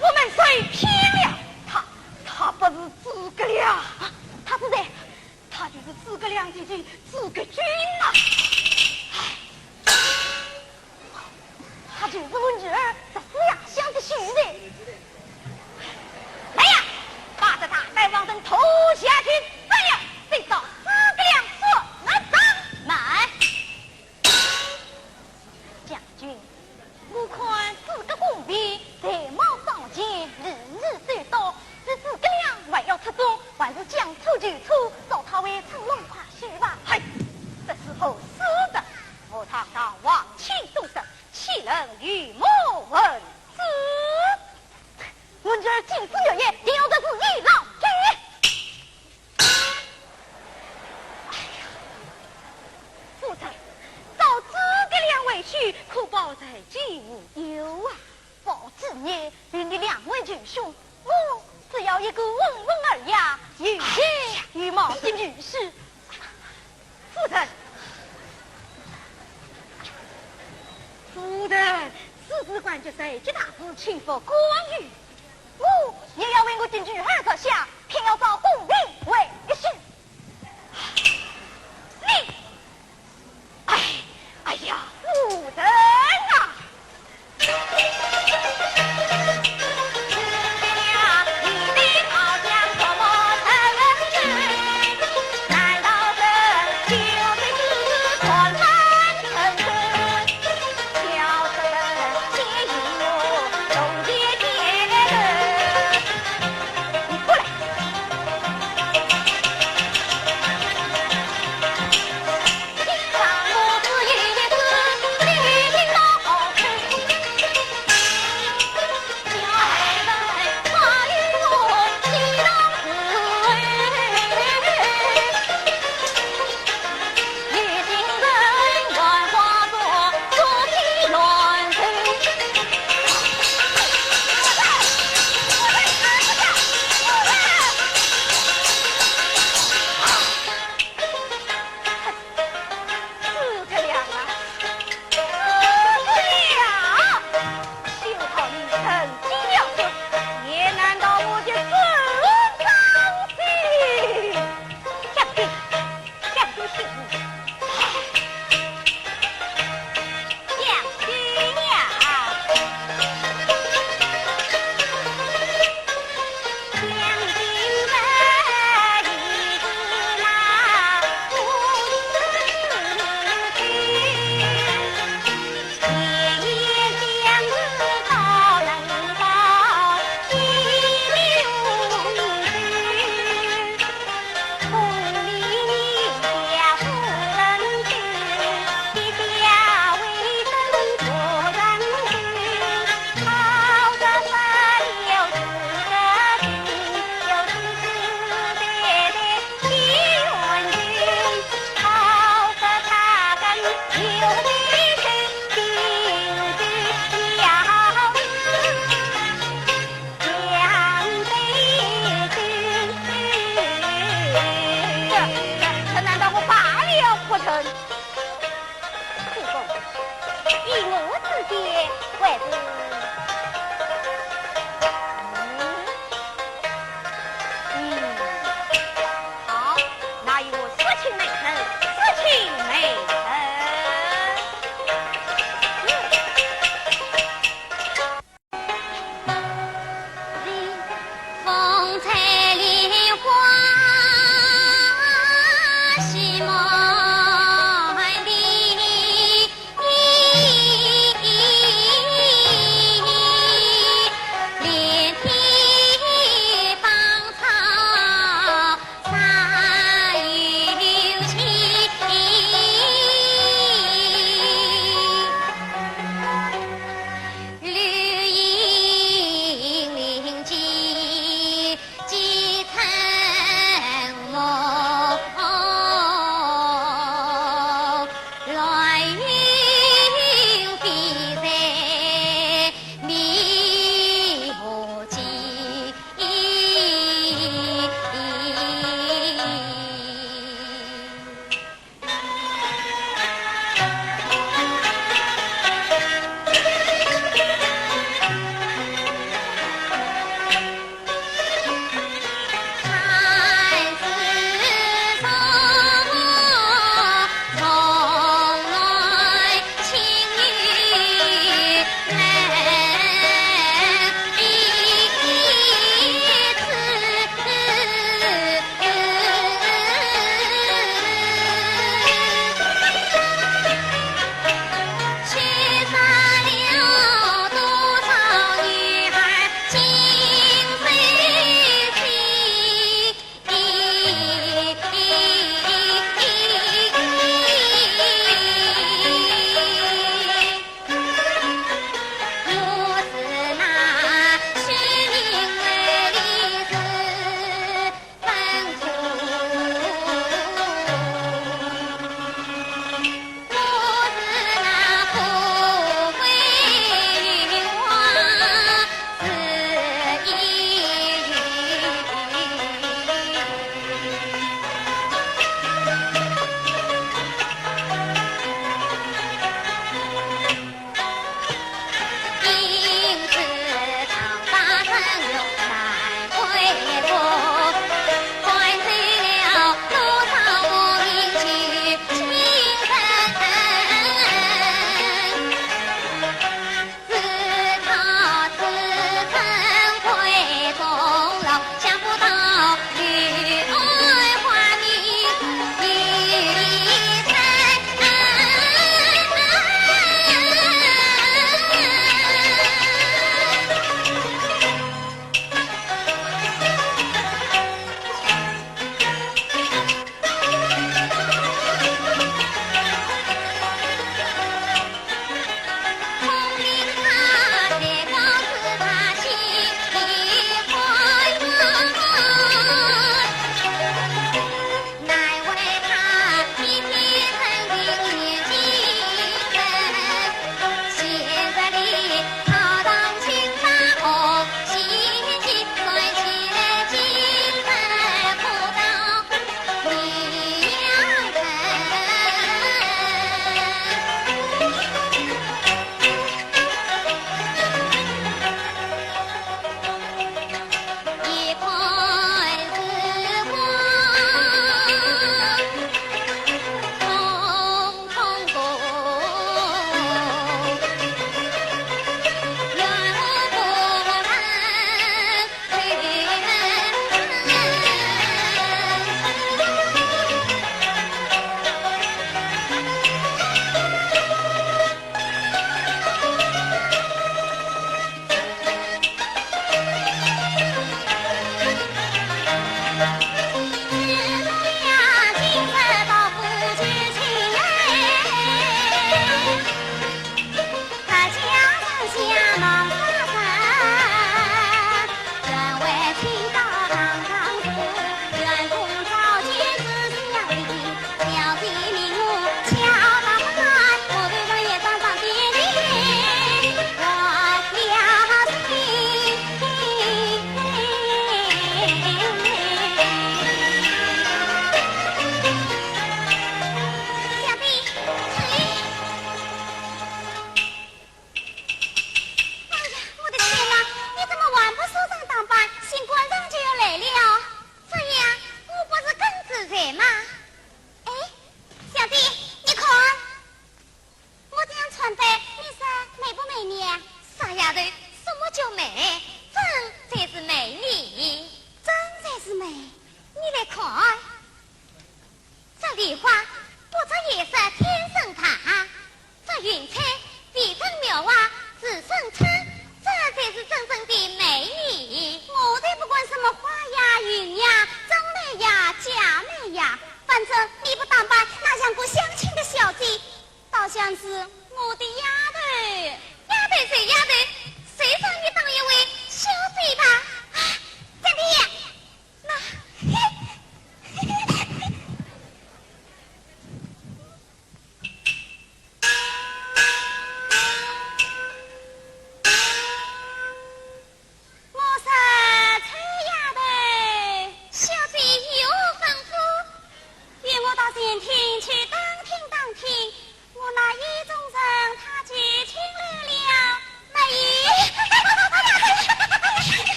我们受骗了，他，他不是诸葛亮。啊，他是谁？他就是诸葛亮的弟弟诸葛俊呐。哎，他就是我女儿十四爷想的婿噻。来呀，把这大胆王等拖下去斩了，再找诸葛亮说个账。慢。 将军，我看诸葛孔明才貌双全，礼仪周到，与诸葛亮还要出众，还是将错就错，找他回城弄快婿吧。嘿，这是何事的？我堂堂皇亲宗室，岂能与目混珠？我女儿金枝玉叶，定要得知一老给。 哎呀，夫人，找诸葛亮为婿，可保人前无忧啊。保子爷与你两位舅兄，我只要一个温文尔雅、有才有貌的女婿。夫人，夫人，此事关及社稷大事，岂可干预？我也要为我的女儿着想，偏要找宫廷为先。你，哎，哎呀，夫人啊！你过来。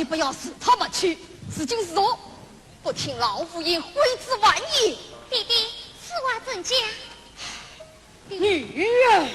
你不要自讨没趣，如今如何？不听老夫言，悔之晚矣。爹爹，此话怎讲？女儿。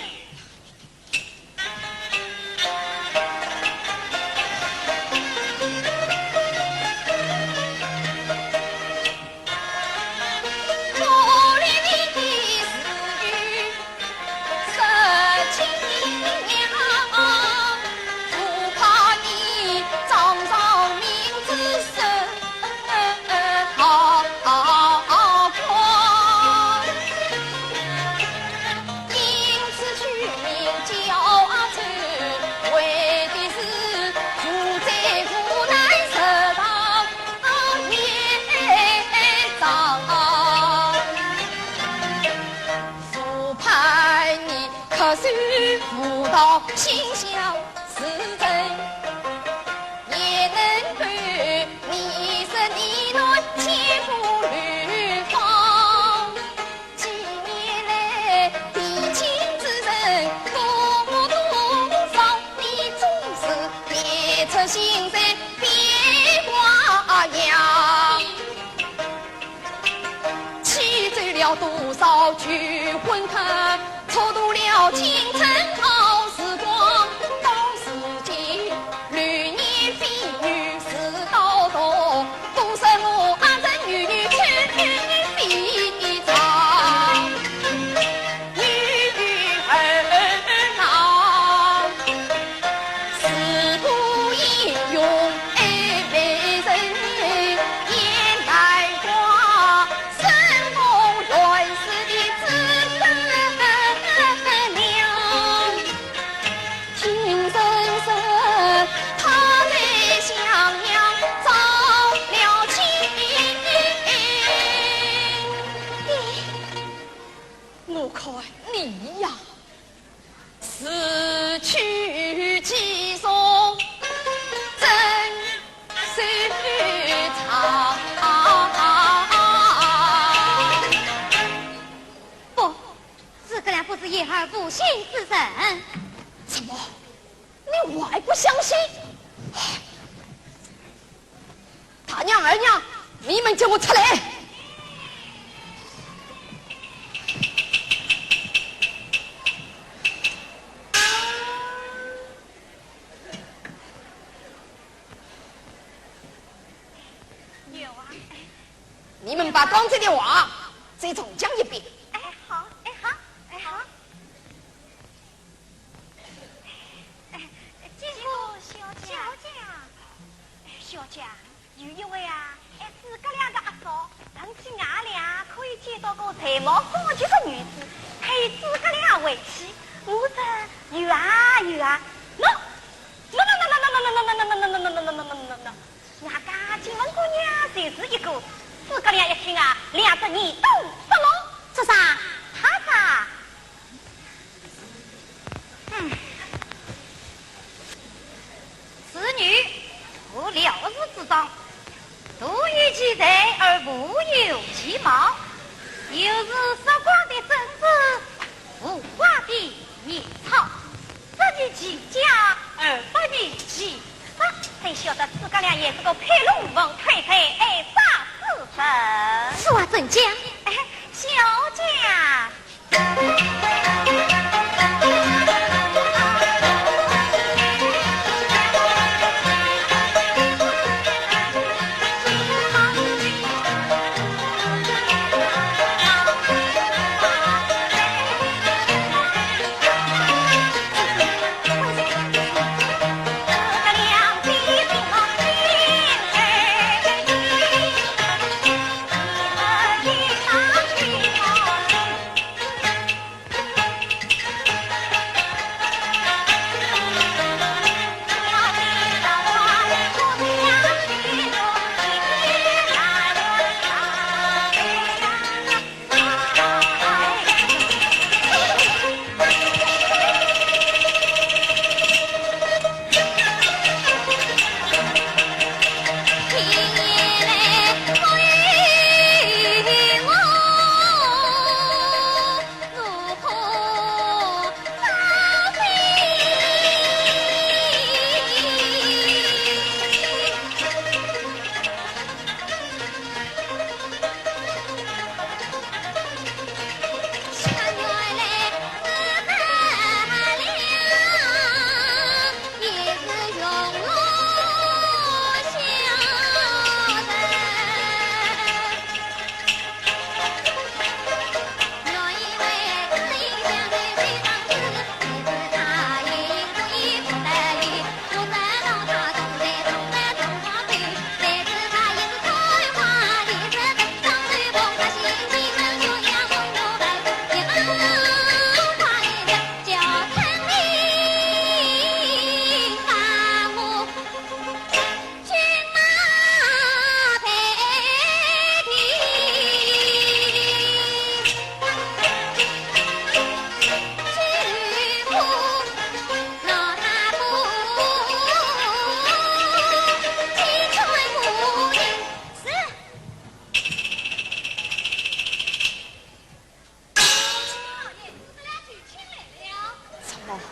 我看你呀，是去其中真是长。不，诸葛亮不是言而无信之人。什么？ 你还不相信？大娘、二娘，你们给我出来！有啊。你们把刚才的话再重讲一遍。哎，好，哎，好，哎，好。 哎，见过小姐。小姐啊。哎，小姐啊，有一位啊，哎，诸葛亮的阿嫂，问起俺俩可以见到个才貌双绝的女子，配诸葛亮为妻。我这有啊，有啊。喏，喏，喏，喏，喏，俺家金门姑娘就是一个。诸葛亮一听啊，两只耳朵发毛。做啥？他啥？ 嗯，此女无料事之长，徒有其才而无有其貌，又是色光的身子，无光的面貌，只有其家而不如其室。谁晓得诸葛亮也是个配龙凤配财爱煞之人。此话怎讲？哎，小姐啊，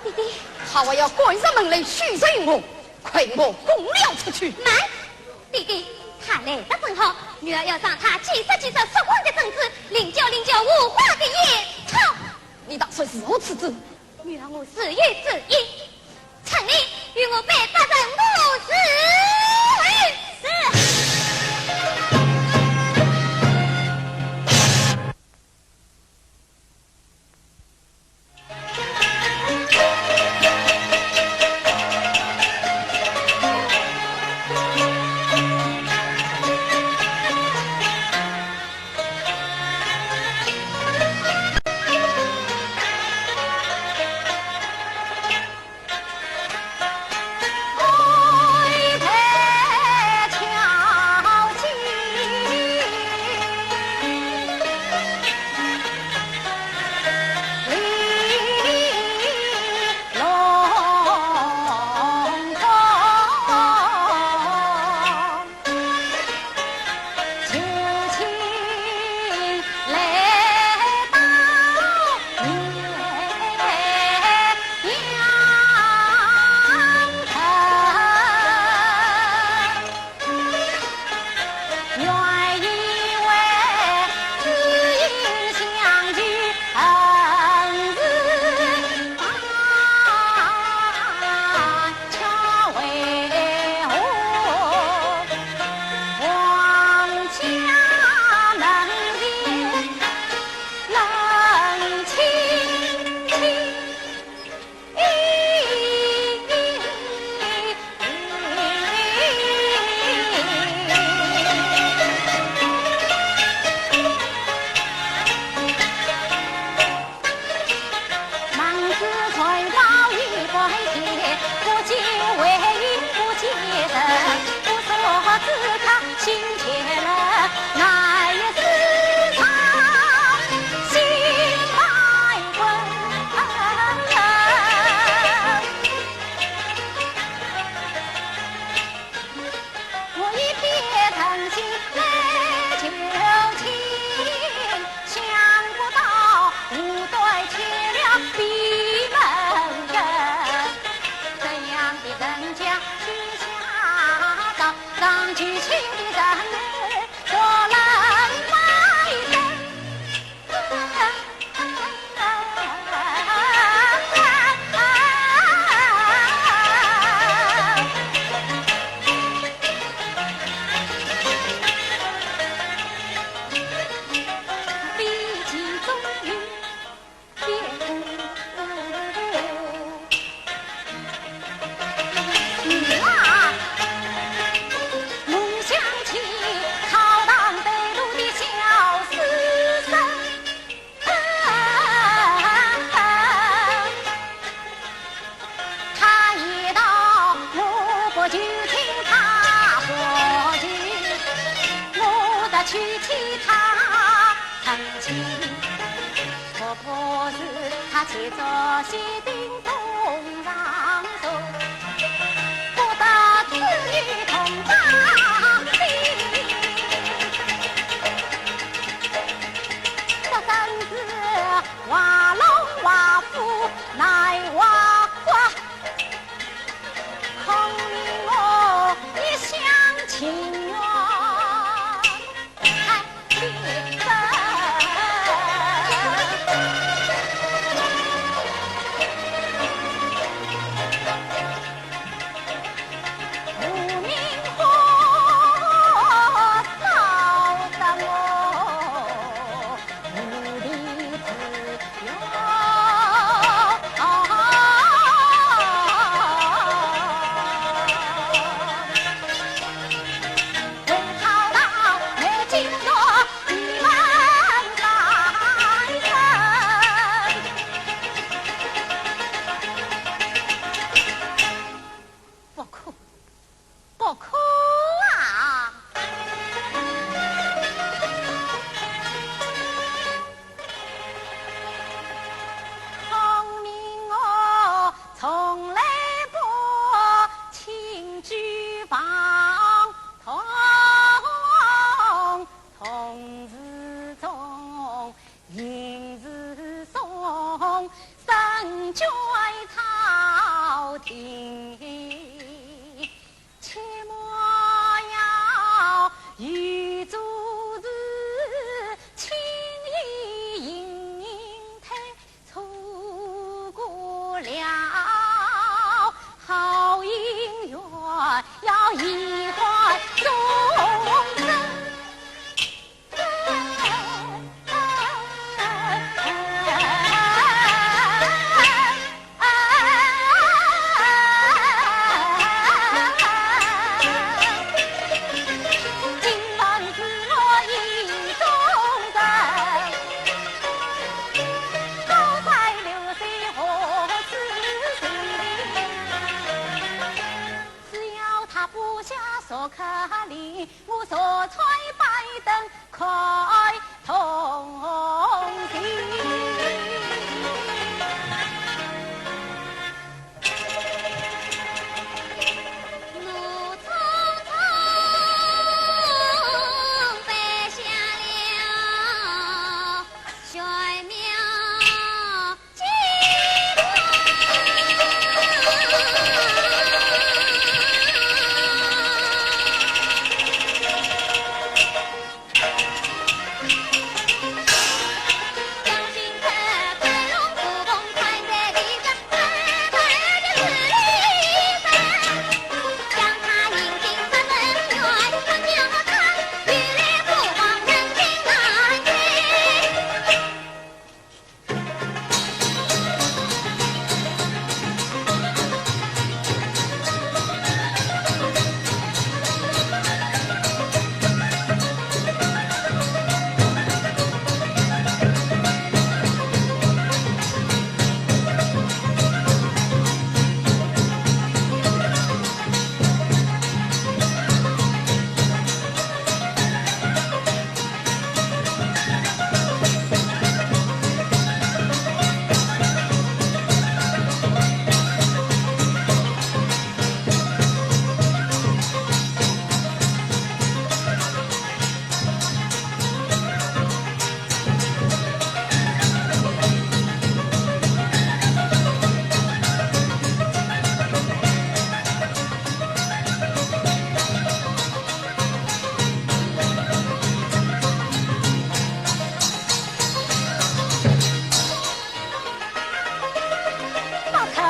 弟弟，他还要赶上门来许罪我，快与我共了出去。慢，弟弟，他来得正好，女儿要赏他几十几只说光的珍珠，领教领教无花的野草。你打算如何处置？女儿我自有主意。 陈琳，与我备八人五十人。是。不可，不可啊！我坐在板凳看风景。我匆匆摆下了玄妙 莫谈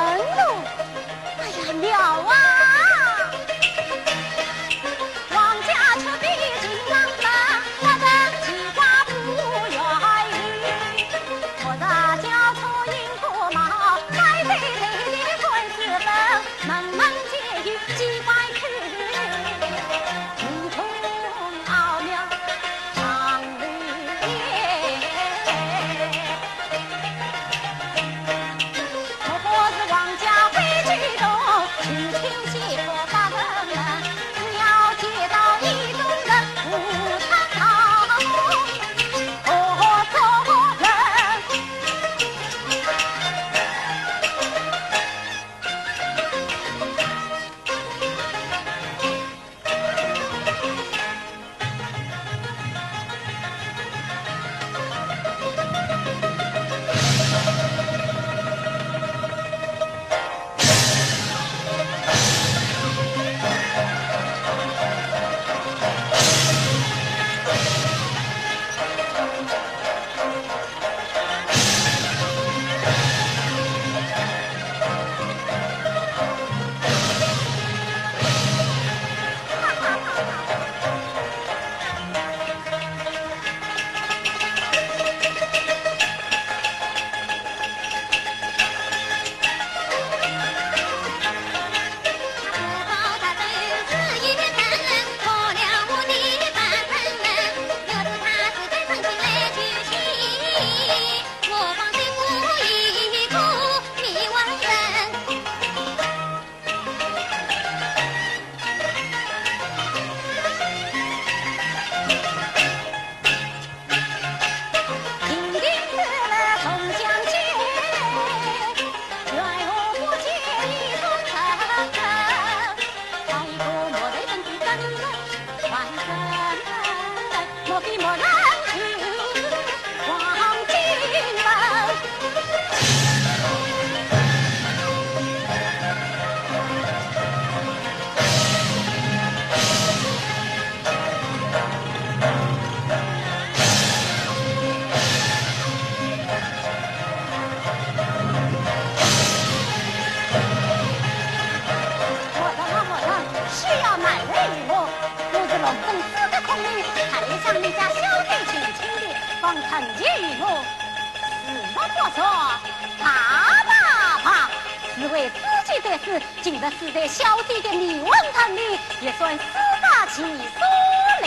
啊，莫谈，休要难为于我。我是龙灯寺的空女，特来向你家小姐求亲的，望成全于我。事不宜迟，啪啪啪，是为自己的事， 今日死在小姐的迷魂阵里，也算死得其所了。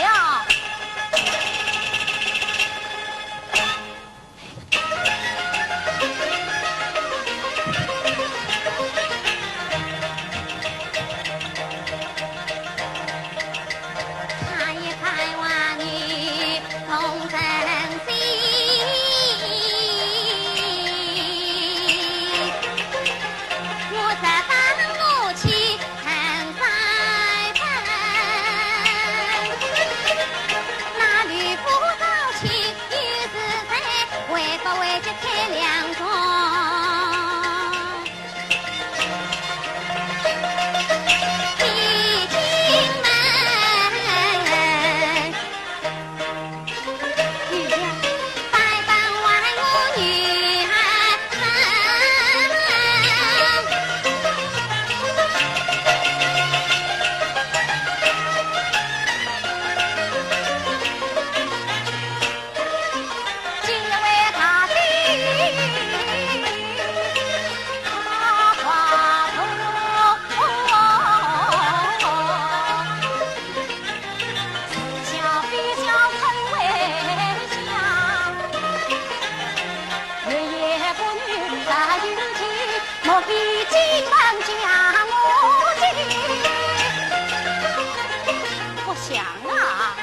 不想啊。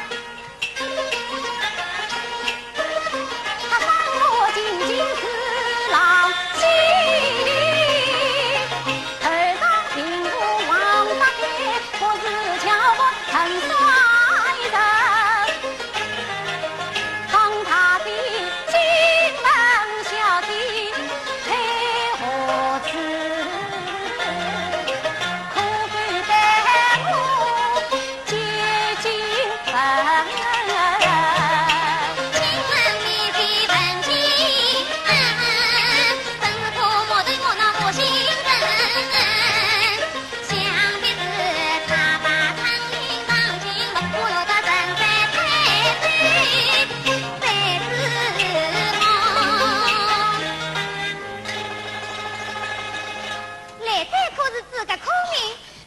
来者可是诸葛孔明？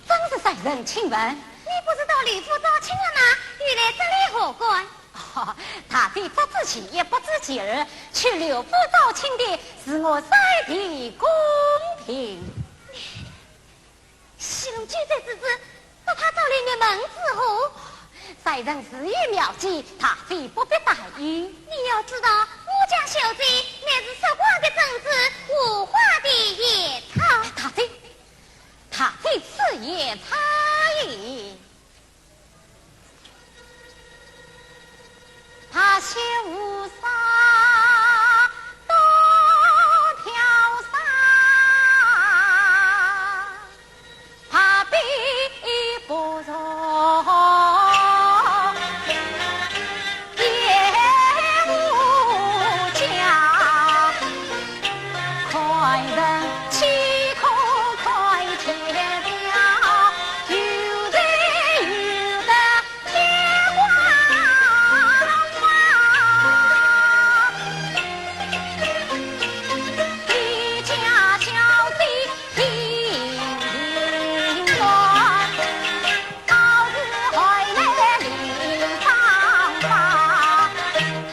正是，才人请问。你不是到吕府招亲了吗？又来这里何干？哦，大姐不知其一，不知其二，去吕府招亲的是我三弟公平。 戏弄酒醉之子，把他招来入门之后。才人自有妙计，大姐不必担忧。你要知道，我家小姐乃是说话的真子，无话的野草。大姐，大姐此言差矣。 怕羞无啥多挑啥，怕比不着也无家。 看人气口快铁表，有才有德天花龙啊，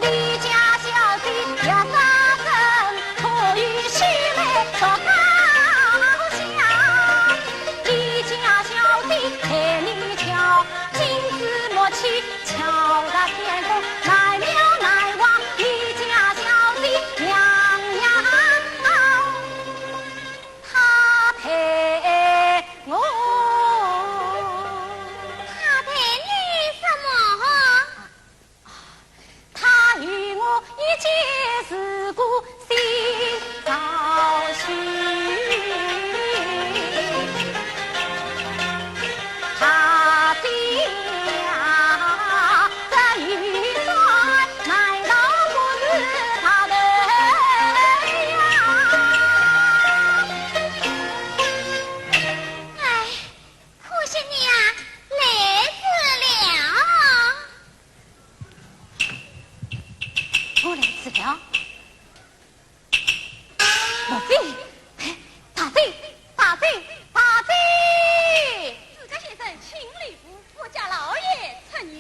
你家小姐 他陪我。他陪你什么？他与我一见如故心照许。 他的呀，这一算难道不是他的呀？哎，可惜你呀，来迟了。我来迟了？ 莫非，哎，大姐，大姐，大姐！诸葛先生，请留步，我家老爷出迎。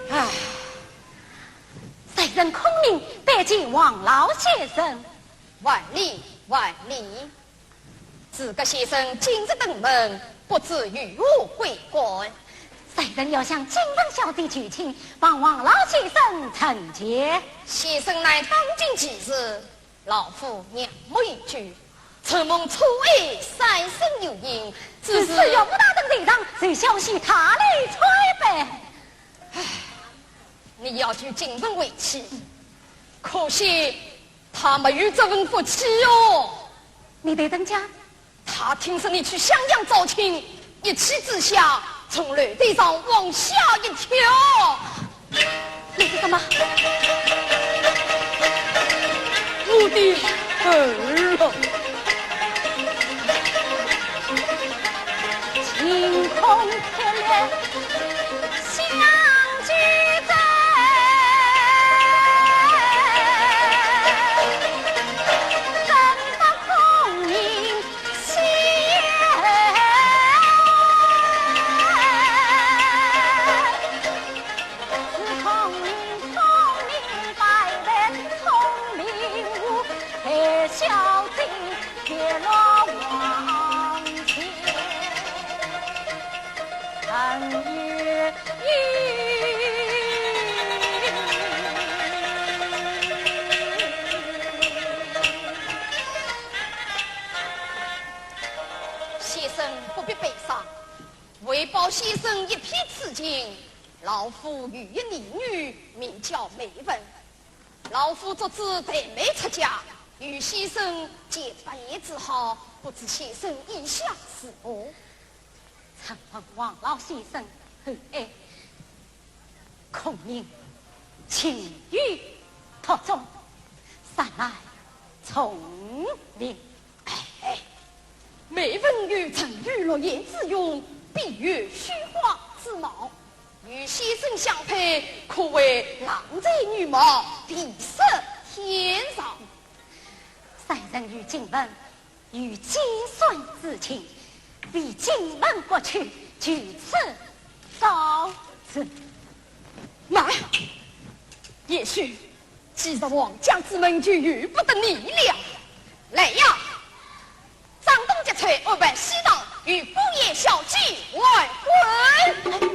唉，才人孔明拜见王老先生。万礼，万礼。 诸葛先生今日登门，不知有何贵干？才人要向金粉小姐求亲，望王老先生成全。先生乃当今奇事，老夫仰慕已久，承蒙初爱三生有幸，只是……此事岳父大人在上，谁小婿他来参拜。唉，你要娶金粉为妻，可惜 他没有这份福气哟。你待怎讲？他听说你去襄阳招亲，一气之下从楼梯上往下一跳。那是什么？我的儿啊！晴空霹雳老夫有一义女，名叫梅文。老夫作主抬媒出嫁，与先生结拜言之好，不知先生意下如何？承蒙王老先生厚爱，孔明情有独钟，实乃聪明。哎，梅文有沉鱼落雁之容，必有虚华之貌，与先生相配，可谓郎才女貌，地设天长。三人与今文 有几番之情，为今晚过去，就此告辞。慢，贤婿，既入皇家之门，就由不得你了。来呀，掌灯结彩，安排喜堂，与姑爷小姐完婚。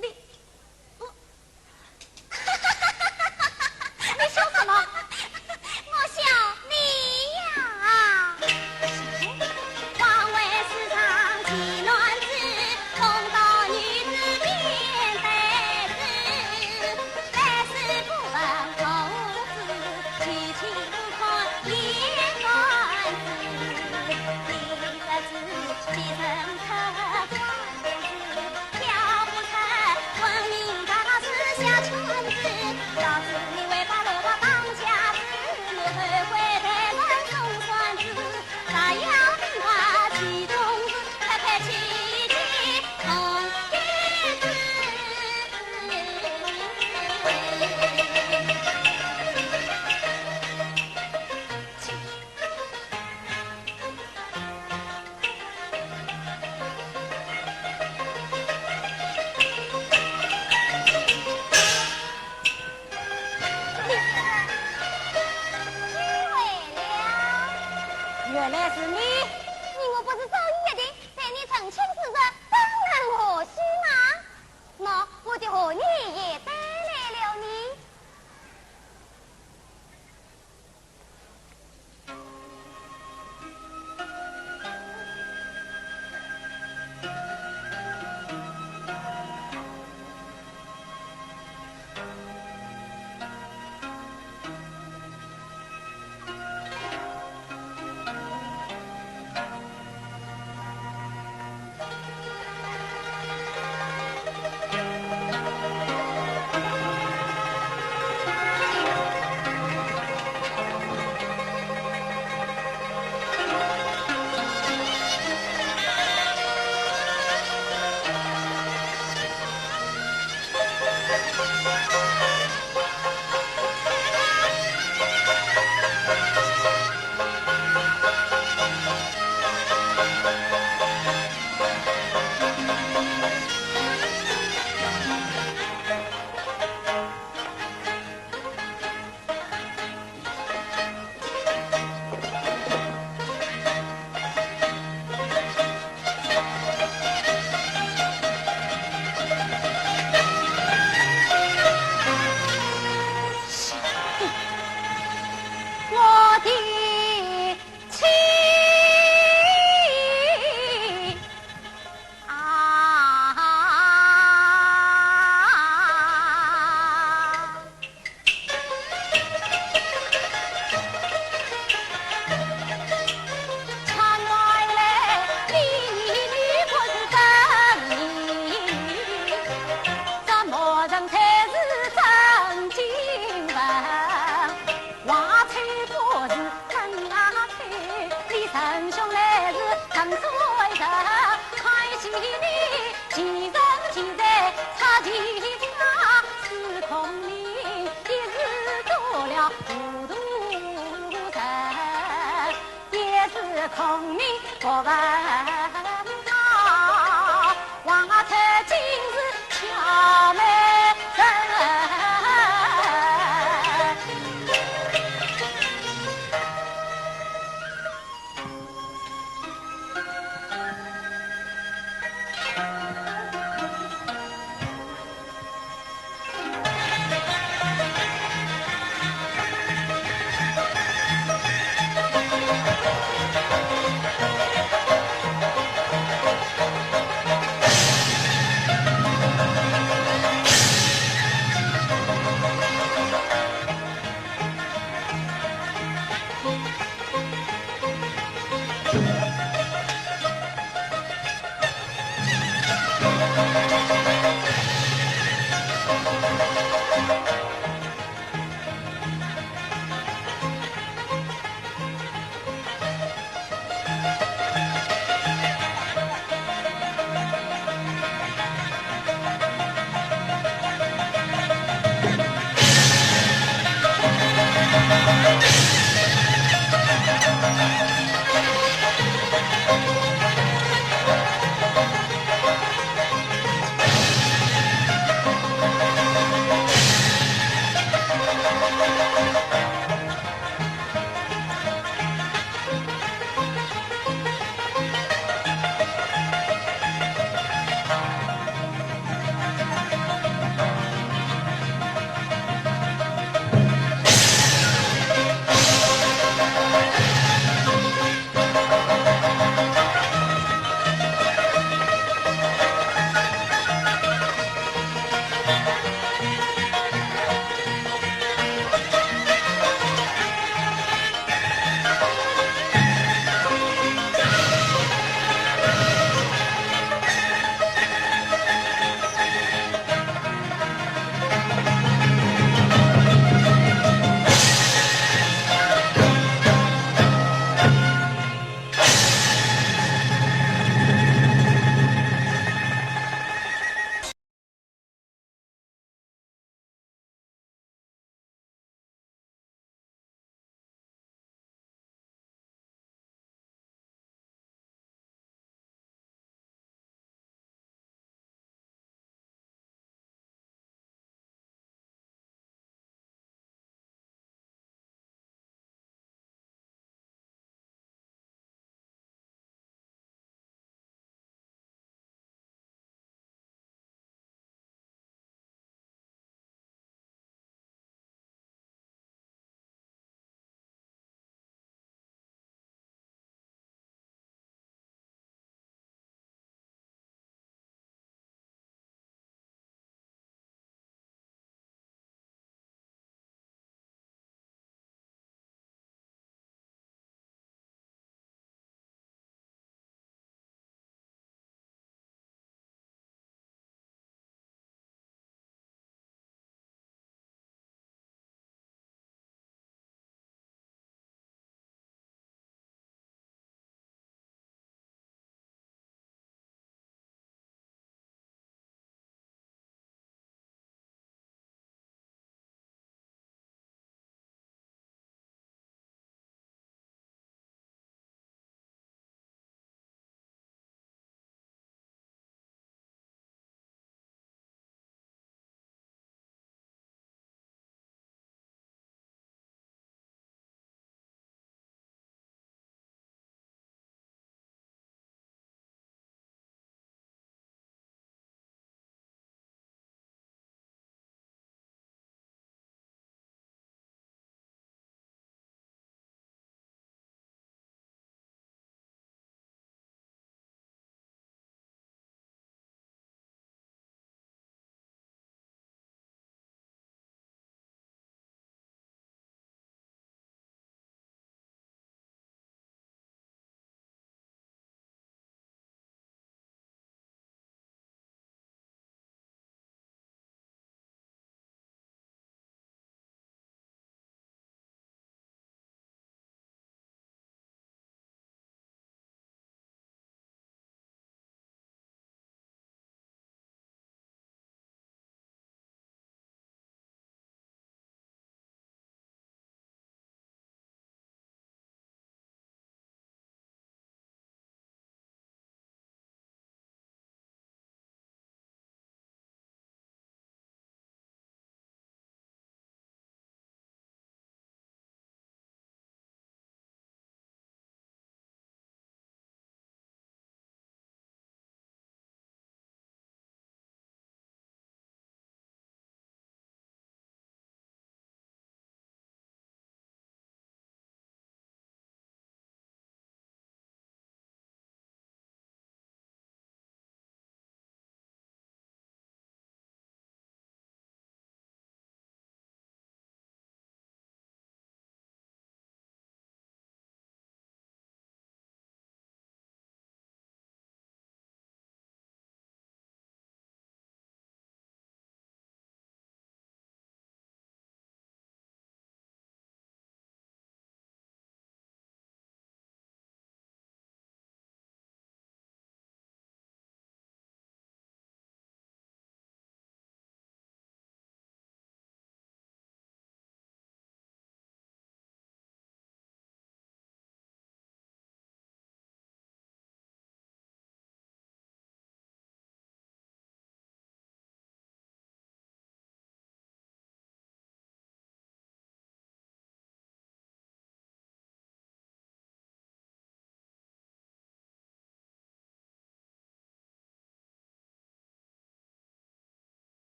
你